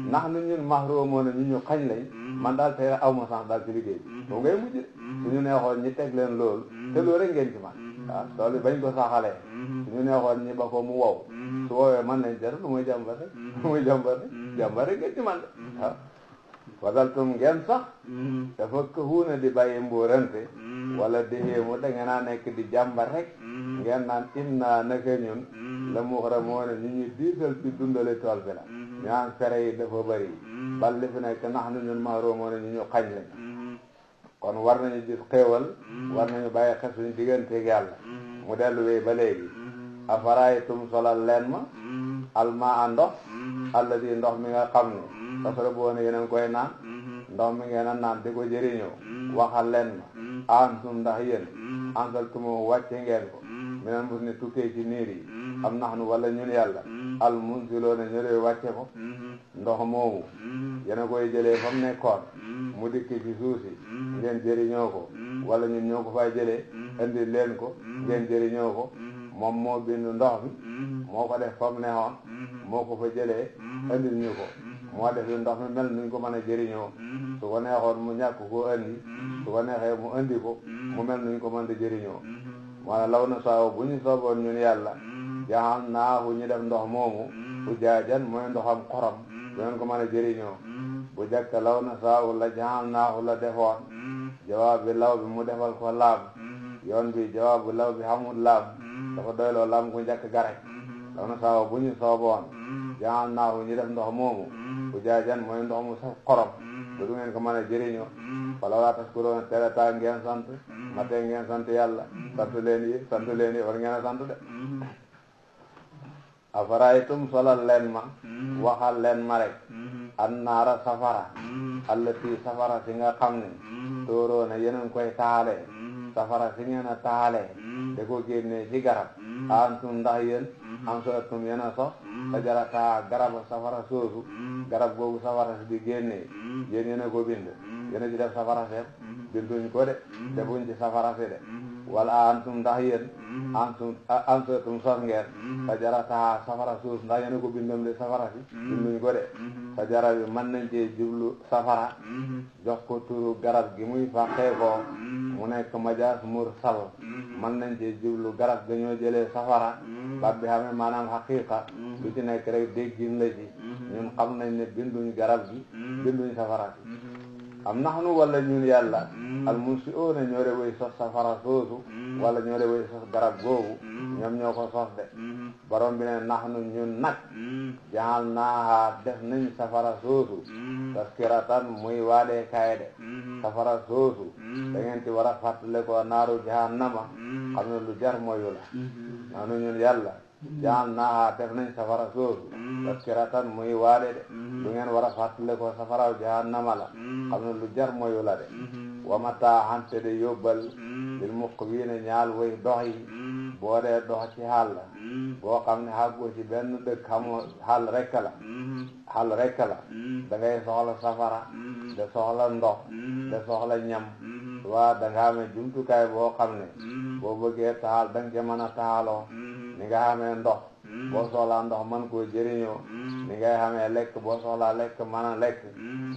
ndax nu ñun mahruumoona ñu xañ lañ man daal tey aw ma sax daal ci liggéey bi boobu ngay mujj suñu neexoon ñi teg leen loolu te loolu rek ngeen ci man waaw tool bi bañ ko saxalee suñu neexoon ñi ba ko mu wow su woowee man nañ jar lu muy jàmbar rek ngeen ci man de waaw fasaltum ngeen sax te fekk huuna di bàyyi mbuurante wala di xéemu da ngeen naa nekk di jàmbar rek ngeen naan inna naka ñun la muxramuuna ñu ñu diisal ci dundale tool bi la ñu naan fere yi dafa bëri bal li fi nekk nax nu ñun mahruumoona ñu ñu xañ lañ kon war nañu gis xéewal war nañu bàyyi xel suñu digganteeg yàlla mu dellu wéy ba léegi afaraytum solal leen ma almaa ndox alladi ndox mi nga xam ne tasrabuuna yéen a ngi koy naan ndox mi ngeen a naan di ko jëriñoo waxal leen ma antum ndax yéen anzaltumuhu wàcce ngeen ko minal muzni tukkee ci niir yi am naxnu wala ñun yàlla al munziloona ñu doy wàcce ko ndox moomu yéen a koy jëlee fa mu nekkoon mu dikk ci suuf si ngeen jëriñoo ko wala ñun ñoo ko fay jëlee indi leen ko ngeen jëriñoo ko moom moo bindu ndox mi moo ko def fa mu neexoon moo ko fa jëlee indil ñu ko moo def ndox mi mel nuñ ko mën a jëriñoo su ko neexoon mu ñàkk koo indi su ko neexee mu indi ko mu mel nuñ ko mën a jëriñoo moo law na saaw bu ñu sooboon ñun yàlla jaxal naahu ñu def ndox moomu bu jaajan mooy ndoxam xorom du ngeen ko mën a jëriñoo bu jàkk law na saaw la jaxal naahu la defoon jawaab bi law bi mu defal ko laam yoon bi jawaab bi law bi xamul laam dafa doyloo laam ku njëkk garek law na saaw bu ñu sooboon jaxal naahu ñu def ndox moomu bu jaajan mooy ndox mu saf xorom du ngeen ko mën a jëriñoo wala waa taskuroon tereta ngeen sant mate ngeen sant yàlla sant leen yi war ngeen a sant de afaraytum solal leen ma waxal leen ma rek an naara safara allati safara si nga xam ne tóoroona yéen a ngi koy taale safara si ngeen a taale da ko génnee ci garab antum ndax yéen am so atum yéen a sos sajarata garab safara soosu garab googu safara si di génnee yéen yéen a ko bind yéen a ci def safara seet binduñ ko de defuñ ci safara si de wala antum ndax yéen am so atum sos ngeen sajarata safara soosu ndax yéen a ko bindam de safara si binduñ ko de sajara bi mën nañ cee jublu safara jox ko turu garab gi muy fàqee ko mu nekk majaas mursal mën nañ cee jublu garab dañoo jëlee safara baat bi xamee maanaam xaqiqa lu ci nekk rek déggin la ci ñun xam nañ ne binduñ garab gi binduñ safara si am nahnu wala ñun yàlla al munsi'una ñoo de way sos safara soosu wala ñoo de way sos garab googu ñoom ñoo ko sos de borom bi ne nahnu ñun nag ja'alnaaha def nañ safara soosu taskiratan muy waadee kaay de safara soosu da ngeen ci war a fàttale ko naaru jahannama xam ne lu jar moyu la nahnu ñun yàlla ja'alnaaha def nañ safara soosu taskiratan muy waade de lu ngeen war a fàttale ko safara jahannama la xam ne lu jar moyu la de wa mataahan te de yóbbal lil muqwiina ñaal way dox yi boo dee dox ci xàll boo xam ne xàggoo ci benn dëkk xamoo xàll rekk la da ngay soxla safara de soxla ndox de soxla ñam waa da nga xamee jumtukaay boo xam ne boo bëggee taxal da nga ca mën a taxaloo ni nga xamee ndox boo soxlaa ndox mën koo jëriñoo ni ngay xamee lekk boo soxlaa lekk mën a lekk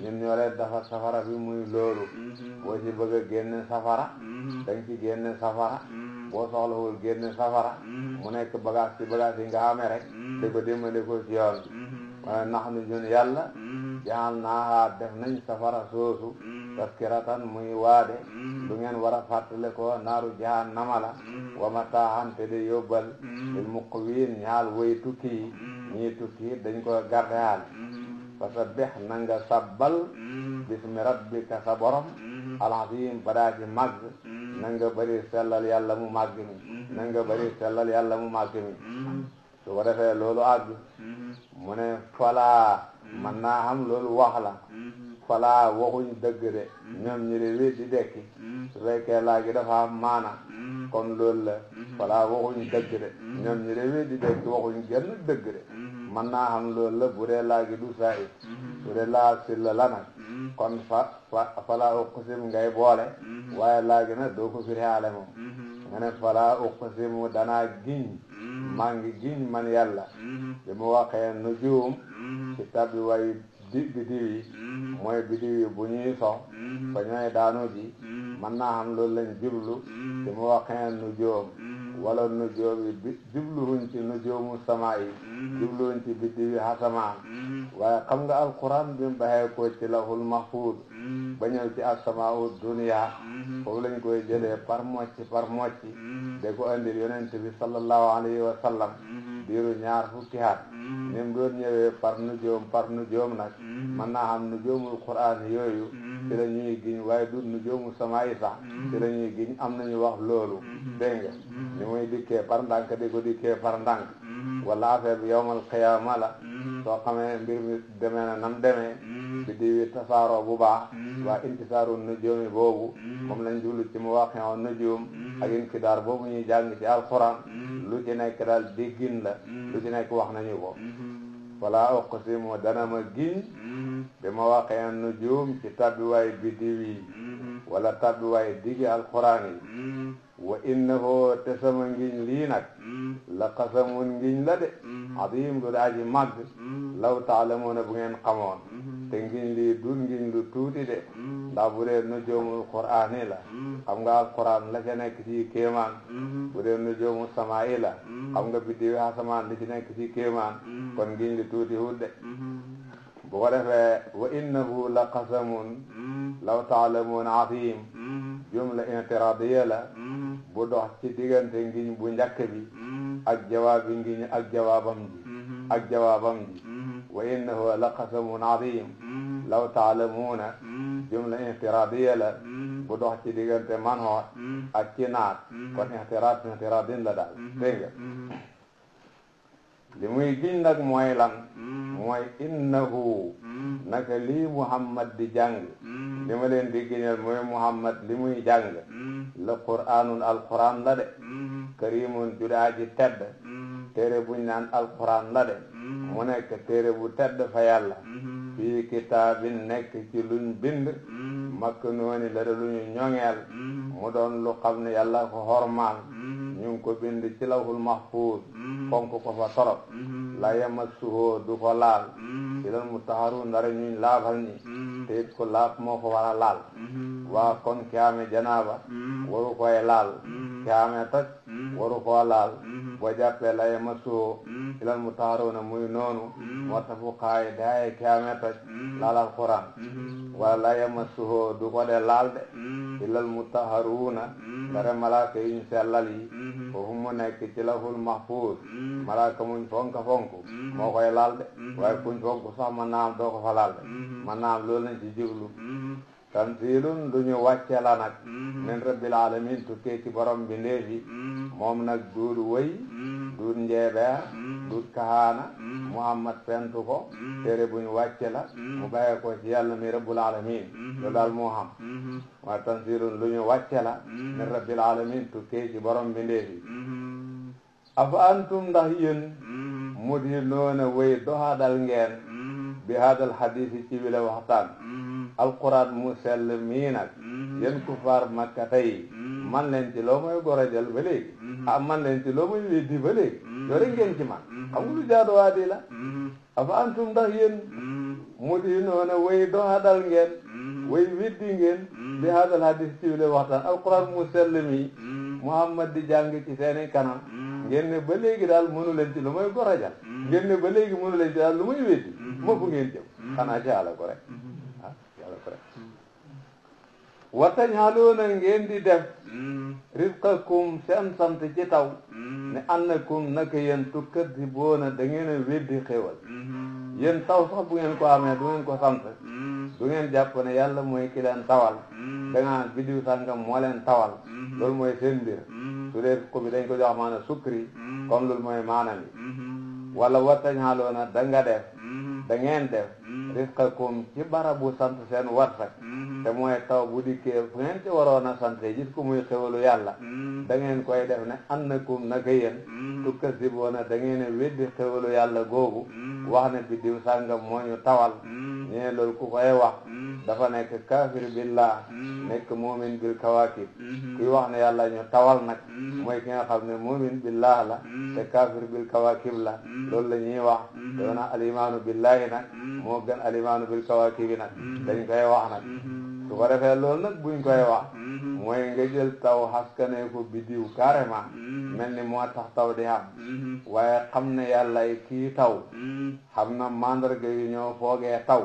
ñun ñoo leen dafa safara bi muy loolu boo ci bëgg a génne safara da nga ci génne safara boo soxlawul génne safara mu nekk bagage ci bagage yi nga xamee rek di ko dimbali ko ci yoon waaye nax nu ñun yàlla jaal naaxaa def nañ safara soosu taskiratan muy waade lu ngeen war a fàttale ko naaru jahannama la wa mataahan te de yóbbal lil muqwiin ñaal way tukki yi ñii tukki dañ ko gardeal fasabbih na nga sabbal bismi rabbika sa borom al-azim badaa ji màgg na nga bëri sellal yàlla mu màgg mi na nga bëri sellal yàlla mu màgg mi su ko defee loolu àgg mu ne falaa man naa xam loolu wax la falaa waxuñ dëgg de ñoom ñi de wéet di dekki su fekkee laa gi dafa am maana kon loolu la falaa waxuñ dëgg de ñoom ñi de wéet di dekki waxuñ genn dëgg de man naa xam loolu la bu dee laa gi du saa it bu dee laa silla la nag kon falaa uqsim ngay boole waaye laa gi nag doo ko firihaale moom nga ne falaa uqsimu danaa giñ maa ngi giñ man yàlla bi mu waxee nujum ci tabbi way bidiw yi mooy bidiw yi bu ñuy sox fa ñooy daanu ji man naa xam loolu lañ jublu bi mu waxee nujum wala nujum yi jubluwuñ ci nujumu sama yi jubluwuñ ci bidiw yi asamaan waaye xam nga alquran bi mu baxee ko ci lahul mahfuz ba ñëw ci asamaau dunya foofu lañ koy jëlee par mocci de ko andil yonent bi sallallahu alayhi wa sallam diiru ñaar fukki at ni mu doon ñëwee par nujoom nag mën naa xam nujoomul qur'aan yooyu ci la ñuy giñ waaye du nujoomu sama yi sax ci la ñuy giñ am nañu wax loolu dégg nga ni muy dikkee par ndànk di ko dikkee par ndànk wala affaire bi yawmal qiyaama la soo xamee mbir mi demee na nam demee bi di tasaaroo bu baax waa intisaaru nujoomi boobu moom lañ jublu ci mu waqi'u nujuum ak inkidaar boobu ñuy jàng ci alquran lu ci nekk daal déggin la lu ci nekk wax nañu ko wala uqsimu dana ma giñ bi ma waqi'u nujuum ci tabbiwaay biddiw yi wala tabbiwaay diggi alquran yi wa innahu te sama ngiñ lii nag la qasamun ngiñ la de adim lu daa ji màgg law taalamuuna bu ngeen xamoon te ngiñ lii dun ngiñ lu tuuti de ndax bu dee nujuumul qur'aan yi la xam nga alquran la ca nekk ci kéemaan bu dee nujuumu samaa yi la xam nga biddiwi asamaan li ci nekk ci kéemaan kon ngiñ li tuuti wut de bu ko defee wa innahu la qasamun law taalamuuna adim jumla intiradiya la bu dox ci diggante ngiñ bu njëkk bi ak jawaabi ngiñ ak jawaabam ji wa innahu la qasamun adim law taalamuuna jumla intiradiya la bu dox ci diggante manhoot ak ci naat kon intiradin la daal dégg nga li muy giñ nag mooy lan mooy innahu naka lii Muhammad di jàng li ma leen di giñal mooy Muhammad li muy jàng la qur'aanun alquran la de karimun judaaji tedd téere buñ naan alquran la de mu nekk téere bu tedd fa yàlla fii kitaabin nekk ci luñ bind maknuuni la de luñu ñoŋeel mu doon lu xam ne yàlla ko hormaal ñu ngi ko bind ci lawhul mahfuuz fonk ko fa torop la yamassuhu du ko laal ilal mutahharuun ndara ñuñ laabal ñi te it ko laab moo ko war a laal waa kon ki amee janaaba waru koy laal ki amee toj waru koo laal boo jàppee la yamassuhu illal mutahharuuna muy noonu moo tax fuqahaa yi daaye ki amee toj laal alquran wala la yamassuhu du ko de laal de illal mutahharuuna ndare malaaka yuñ sellal yi foofu mu nekk ci lawhul mahfuuz malaaka muñ fonk moo koy laal de waaye kuñ fonk sax mën naa am doo ko fa laal de mën naa am loolu lañ ci jublu tanzilun lu ñu wàcce la nag min rabbil alamin tukkee ci borom bi ndéefi moom nag duud wëy duud njeebeer duud kahaana muhammad fentu ko téere bu ñu wàcce la mu bàyyee ko ci yàlla mi rabbul alamin loolu daal moo xam waaye tanzilun lu ñu wàcce la min rabbil alamin tukkee ci borom bi ndéefi afa antum ndax yéen mudhinuuna wëy doxadal ngeen bi hadal hadisi ci wile waxtaan alquran mu sell mii nag yéen kufaar makka tey man leen ci loo mooy gorojal ba léegi man leen ci loo mooy weddi ba léegi yore ngeen ci man xam nga lu jaaduwaadi la afa antum ndax yéen mudhinuuna way doxadal ngeen way weddi ngeen bi hadal hadis ci wile waxtaan alquran mu sell mii muhammad di jàng ci seeni kanam ngeen ne ba léegi daal mënu leen ci lu mooy gorojal ngeen ne ba léegi mënu leen ci daal lu muy weddi moo fu ngeen jëm xanaa ci yàlla ko rek yàlla ko rek watañaaloona ngeen di def rizqakum seen sant ci taw ne annakum naka yéen tukadiboona da ngeen a weddi xéwal yéen taw sax bu ngeen ko amee du ngeen ko sant du ngeen jàpp ne yàlla mooy ki leen tawal da nga biddiw sàngam moo leen tawal loolu mooy seen mbir su dee ko bi dañ ko jox maana sukri comme loolu mooy maanam yi wala watañaaloona da nga def da ngeen def rizqakum ci barabu sant seen warsak te mooy taw bu dikkee fu ngeen ci waroon a sant gis ko muy xewalu yàlla da ngeen koy def ne annakum naka yéen tukasiboona da ngeen a weddi xewalu yàlla googu wax ne bi diw sàngam moo ñu tawal ñee loolu ku koy wax dafa nekk kafir billah nekk mumin bil kawakib kuy wax ne yàlla ñu tawal nag mooy ki nga xam ne mumin billah la te kafir bil kawakib la loolu la ñuy wax doona alimaanu billahi nag moo gën alimaanu bil kawakibi nag dañ koy wax nag su ko defee loolu nag buñ koy wax mooy nga jël taw xaskane ko bidiw carrément mel ni moo tax taw di xam waaye xam ne yàllay kii taw xam na mandarga yu ñoo foogee taw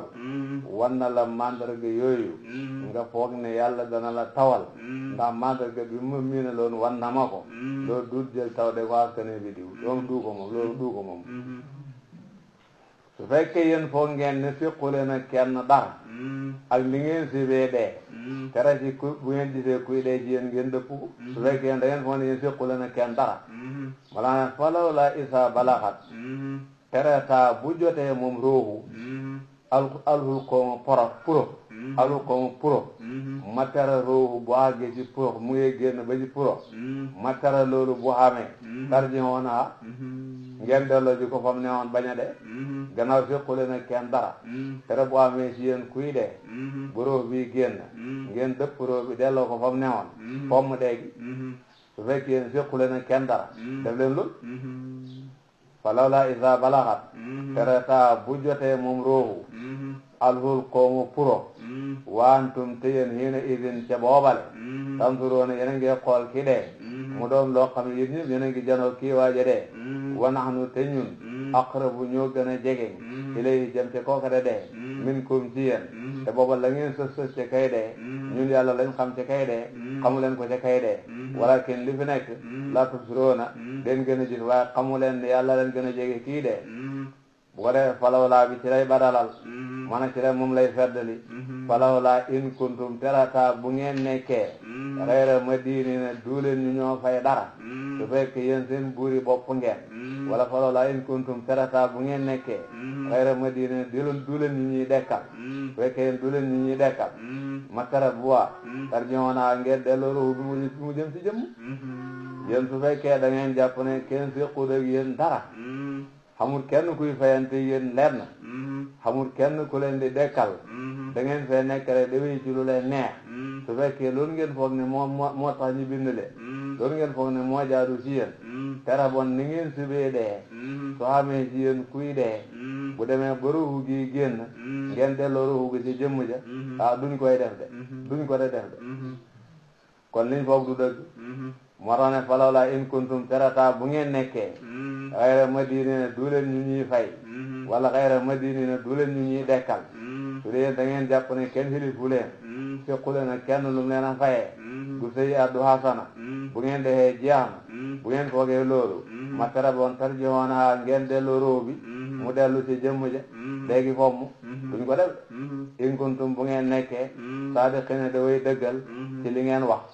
wan na la mandarga yooyu nga foog ne yàlla dana la tawal ndax mandarga bi ma miina loon wan na ma ko loolu duut jël taw de ko xaskane bidiw loolu du ko moom loolu du ko moom su fekkee yéen foog ngeen ne fiqule na kenn dara ak li ngeen si bee dee tere ci ku bu ngeen gisee kuy dee ci yéen ngeen dëpp ko su fekkee yéen da ngeen foog ne yéen fiqule na kenn dara wala falaw la isa balaxat tere taa bu jotee moom roohu alhul kooma puro alhul kooma puro ma tere roohu bu àggee ci puro mu ngi génn ba ci puro ma tere loolu bu xamee tarji woon a ngeen delloo ji ko fam ne woon bañ a dee gannaaw fiqule na kenn dara tere bu amee ci yéen kuy dee bu rooh bi génn ngeen dëpp rooh bi delloo ko fam ne woon fomm dee gi su fekkee yéen fiqule na kenn dara def leen loolu falaw la isa balaxat tere taa bu jotee moom roohu alhul qoomu puro waantum te yéen hiina idin ca boobale tansuroona yéen a ngi xool ki dee mu doon loo xam ne yéen ñëpp yéen a ngi janoo kii waaja dee wa nahnu te ñun aqrabu ñoo gën a jege ilayhi jëm ca kooka de dee minkum ci yéen te booba la ngeen sës ca kay dee ñun yàlla lañ xam ca kay dee xamu leen ko ca kay dee walakin li fi nekk la tubsiroona den gën a gis waaye xamu leen ne yàlla leen gën a jege kii dee bu ko defee falawlaa bi ci lay badalal mana ci lay moom lay feddali falawlaa in kuntum terata bu ngeen nekkee xayra madinina duuleen ñu ñoo fay dara su fekk yéen seen buuri bopp ngeen wala falawlaa in kuntum terata bu ngeen nekkee xayra madinina duuleen ñu ñuy dekkal su fekkee yéen duuleen ñu ñuy dekkal ma tara bu waa tarjihoona ngeen delloo ruuhu bi mu jëm ci jëmm yéen su fekkee da ngeen jàpp ne kenn séqul ak yéen dara xamul kenn kuy fayante yéen lenn xamul kenn ku leen di dekkal da ngeen fee nekk rek dawee ci lu leen neex su fekkee loolu ngeen foog ne moo tax ñu bind leen loolu ngeen foog ne moo jaadu ci yéen tere bon ni ngeen subee dee soo xamee ci yéen kuy dee bu demee ba ruuxu gi génn ngeen delloo ruuxu gi ci jëmm ja duñ koy def de duñ ko de def de kon liñ foog du dëgg moo tax ne falaw la in kuntum terata bu ngeen nekkee xayra madinina du leen ñu ñuy fay wala xayra madinina du leen ñu ñuy dekkal su dee da ngeen jàpp ne kenn xilifu leen fequ leen ak kenn lu mu leen a fayee du sëy addu hasana bu ngeen defee jeex na bu ngeen foogee loolu ma tere boon tarjihoona ngeen delloo róo bi mu dellu ci jëmm ja léegi fomm duñ ko def in kuntum bu ngeen nekkee saadiqina da way dëggal ci li ngeen wax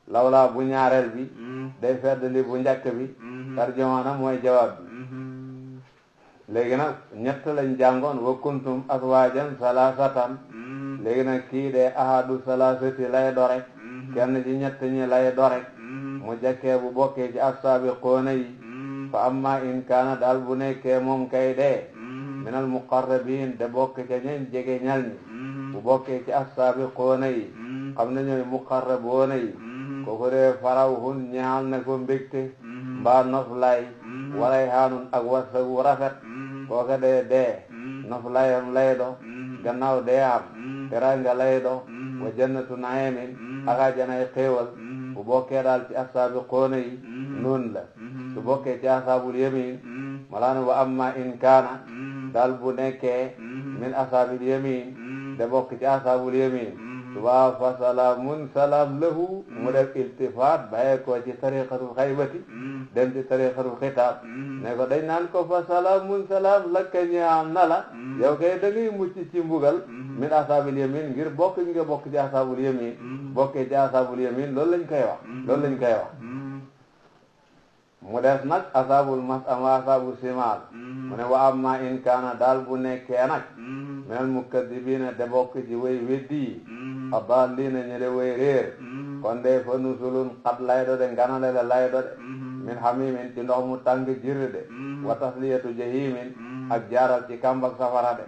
lawla bu ñaareel bi day feddali bu njëkk bi tarjumaana mooy jawaab bi léegi nag ñett lañ jàngoon wa kuntum aswaajan salasatan léegi nag kii de ahadu salasati lay do rek kenn ci ñett ñi lay do rek mu jëkkee bu bokkee ci as-saabiquuna yi fa amma in kaana daal bu nekkee moom kay dee minal muqarrabiin de bokk ca ñen jege ñal ñi bu bokkee ci as-saabiquuna yi xam ne ñooy muqarrabuuna yi kooku dee farawhun ñaal na ko mbégte mbaa noflaay waray haanun ak wasagu rafet kooka dee noflaayam lay do gannaaw dee am teranga lay do wa jannatu naimin ak ajanay xéewal bu bokkee daal ci as-saabiquuna yi noonu la su bokkee ci asaabul yamin malaana wa amma in kaana daal bu nekkee min asaabil yamin de bokk ci asaabul yamin subaa fa salaamun salaam lahu mu def iltifaat bàyyee ko ci tariqatul xaybati dem ci tariqatul xitaab ne ko dañ naan ko fa salaamun salaam lakka ñaam na la yow kay da ngay mucc ci mbugal min asaabil yamin ngir bokk nga bokk ci asaabul yamin bokkee ci asaabul yamin loolu lañ koy wax mu des nag asaabul mas'ama asaabu simaal mu ne wa amma in kaana daal bu nekkee nag minal mukaddibiina de bokk ci way weddi yi adaalliina ñele way réer kon de fa nusulun xat lay do de nganale la lay do de min hamimin ci ndox mu tàng jir de wa tasliyatu jahimin ak jaaral ci kambak safara de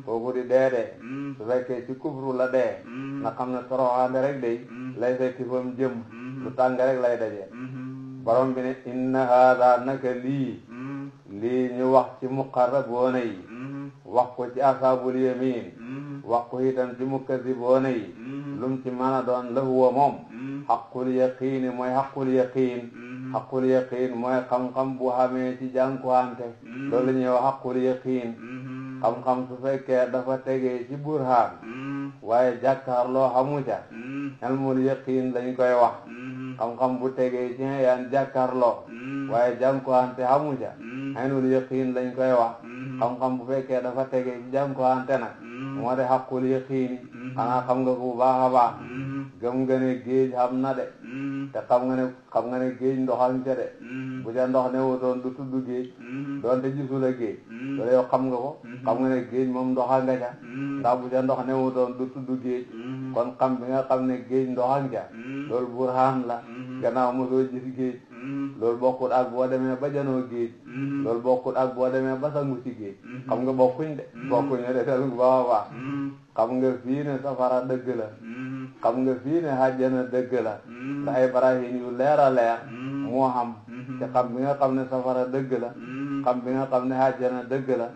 kooku di dee su fekkee ci kufru la dee na xam ne toroxaande rek day lay fekki fam jëm lu tàng rek lay daje borom bi ne inna haada naka lii ñu wax ci muqarraboona yi wax ko ci asaabul yamin wax ko itam ci mukazziboona yi lum ci mën a doon la huwa moom xaqul yaqiin mooy xaqul yaqiin mooy xam-xam bu xamee ci jànkuwante loolu la ñuy wax xaqul yaqiin xam-xam su fekkee dafa tegee ci burhaan waaye jàkkaarloo xamu ca ilmul yaqiin lañ koy wax xam-xam bu tegee ci yaan jàkkaarloo waaye jànkuwante xamu ca ilmul yaqiin lañ koy wax xam-xam bu fekkee dafa tegee ci jànkuwante nag moo de xaqul yaqiin xanaa xam nga ko bu baax a baax gëm nga ne géej xam na de te xam nga ne géej ndoxam ca de bu ca ndox ne wutoon du tudd géej doonte gisula géej loolu yow xam nga ko xam nga ne géej moom ndoxa nga ca ndax bu ca ndox ne wutoon du tudd géej kon xam bi nga xam ne géej ndoxam ca loolu burhaan la gannaaw mosoo gis géej loolu bokkut ak boo demee ba janoo géej loolu bokkut ak boo demee ba sangu ci géej xam nga bokkuñ de de tel bu baax a baax xam nga fii ne safara dëgg la xam nga fii ne àjjana dëgg la ndax ay barahin yu leer a leer moo xam te xam bi nga xam ne safara dëgg la xam bi nga xam ne àjjana dëgg la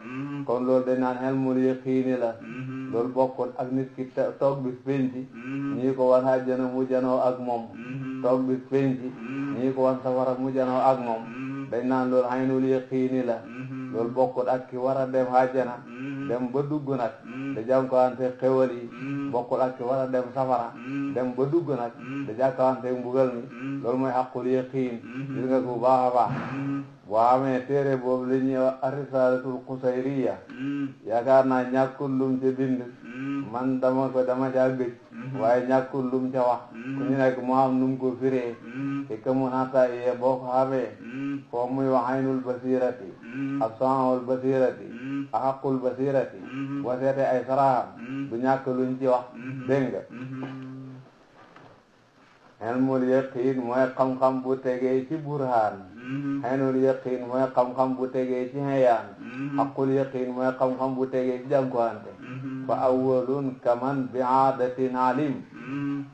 kon loolu dañ naan ilmul yaqiini la loolu bokkut ak nit ki toog bis penci ñii ko wan àjjana mu janoo ak moom toog bis penci ñii ko wan safara mu janoo ak moom dañ naan loolu aynul yaqiini la loolu bokkut ak ki war a dem àjjana dem ba dugg nag da jànkuwante xewal yi bokkut ak ki war a dem safara dem ba dugg nag da jànkuwante mbugal mi loolu mooy xaqul yaqiin gis nga ko bu baax a baax boo amee téere boobu li ñuy wax ar-risaalatul qusayriya yaakaar naa ñàkkul lum ca bind man dama caa gëj waaye ñàkkul lum ca wax ku ñu nekk moo am num ko firee te que mun ata iye boo ko xamee foo muy wax aynul basirati ak saamul basirati ak xaqul basirati boo seete ay saraxam du ñàkk luñ ci wax dégg nga ilmul yaqiin mooy xam-xam bu tegee ci burhaan aynul yaqiin mooy xam-xam bu tegee ci xeyaan xaqul yaqiin mooy xam-xam bu tegee ci jànkuwante fa awwalun kaman bi aadatin alim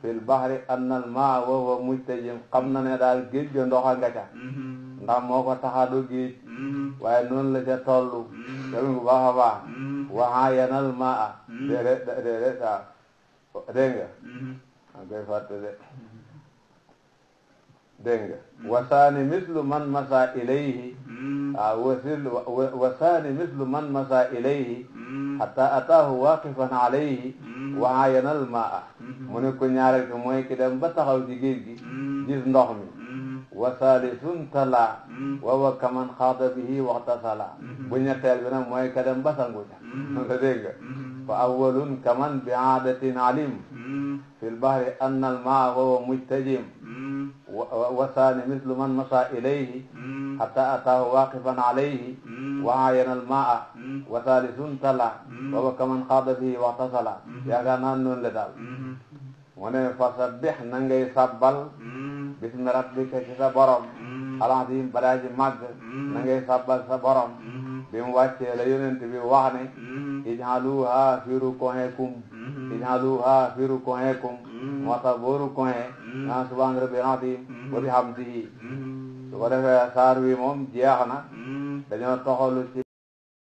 fil bahri annal maa wa huwa mujtajim xam na ne daal géej ga ndox a nga ca ndax moo ko taxadu géej waaye noonu la ca tollu dégg nga baax a baax waxaa yanal maa déedéet dégg nga an koy fàtte de dégg nga wasaani mislu man masa ilayhi wasaani mislu man masa ilayhi hatta ataahu waqifan alayhi wa ayana al maa mu ne ko ñaareel ko mooy ki dem ba taxaw ci géej gi gis ndox mi wa saalisun tala wa kaman xaada bihi waxtasala bu ñetteel bi nag mooy ka dem ba sangu ca nga dégg nga fa awwalun kaman bi aadatin alim fi lbahri anna al maa huwa mujtajim wa saani mislu man masa ilayhi hatta ataahu waqifan alayhi wa ayana al maa wa saalisun tala wa kaman xaada bihi waxtasala yaakaar naa noonu la daal mu ne fasabbih na ngay sabbal bismi rabbika ci sa borom al-azim balaa ji màgg na ngay sabbal sa borom bi mu wàccee la yonent bi wax ne ij'aluha fi ruku'ikum ij'aluha fi ruku'ikum moo tax boo ruku'ee naan subhaana rabbil azim wa bihamdihi su ko defee saar wi moom jeex na dañoo toxalu ci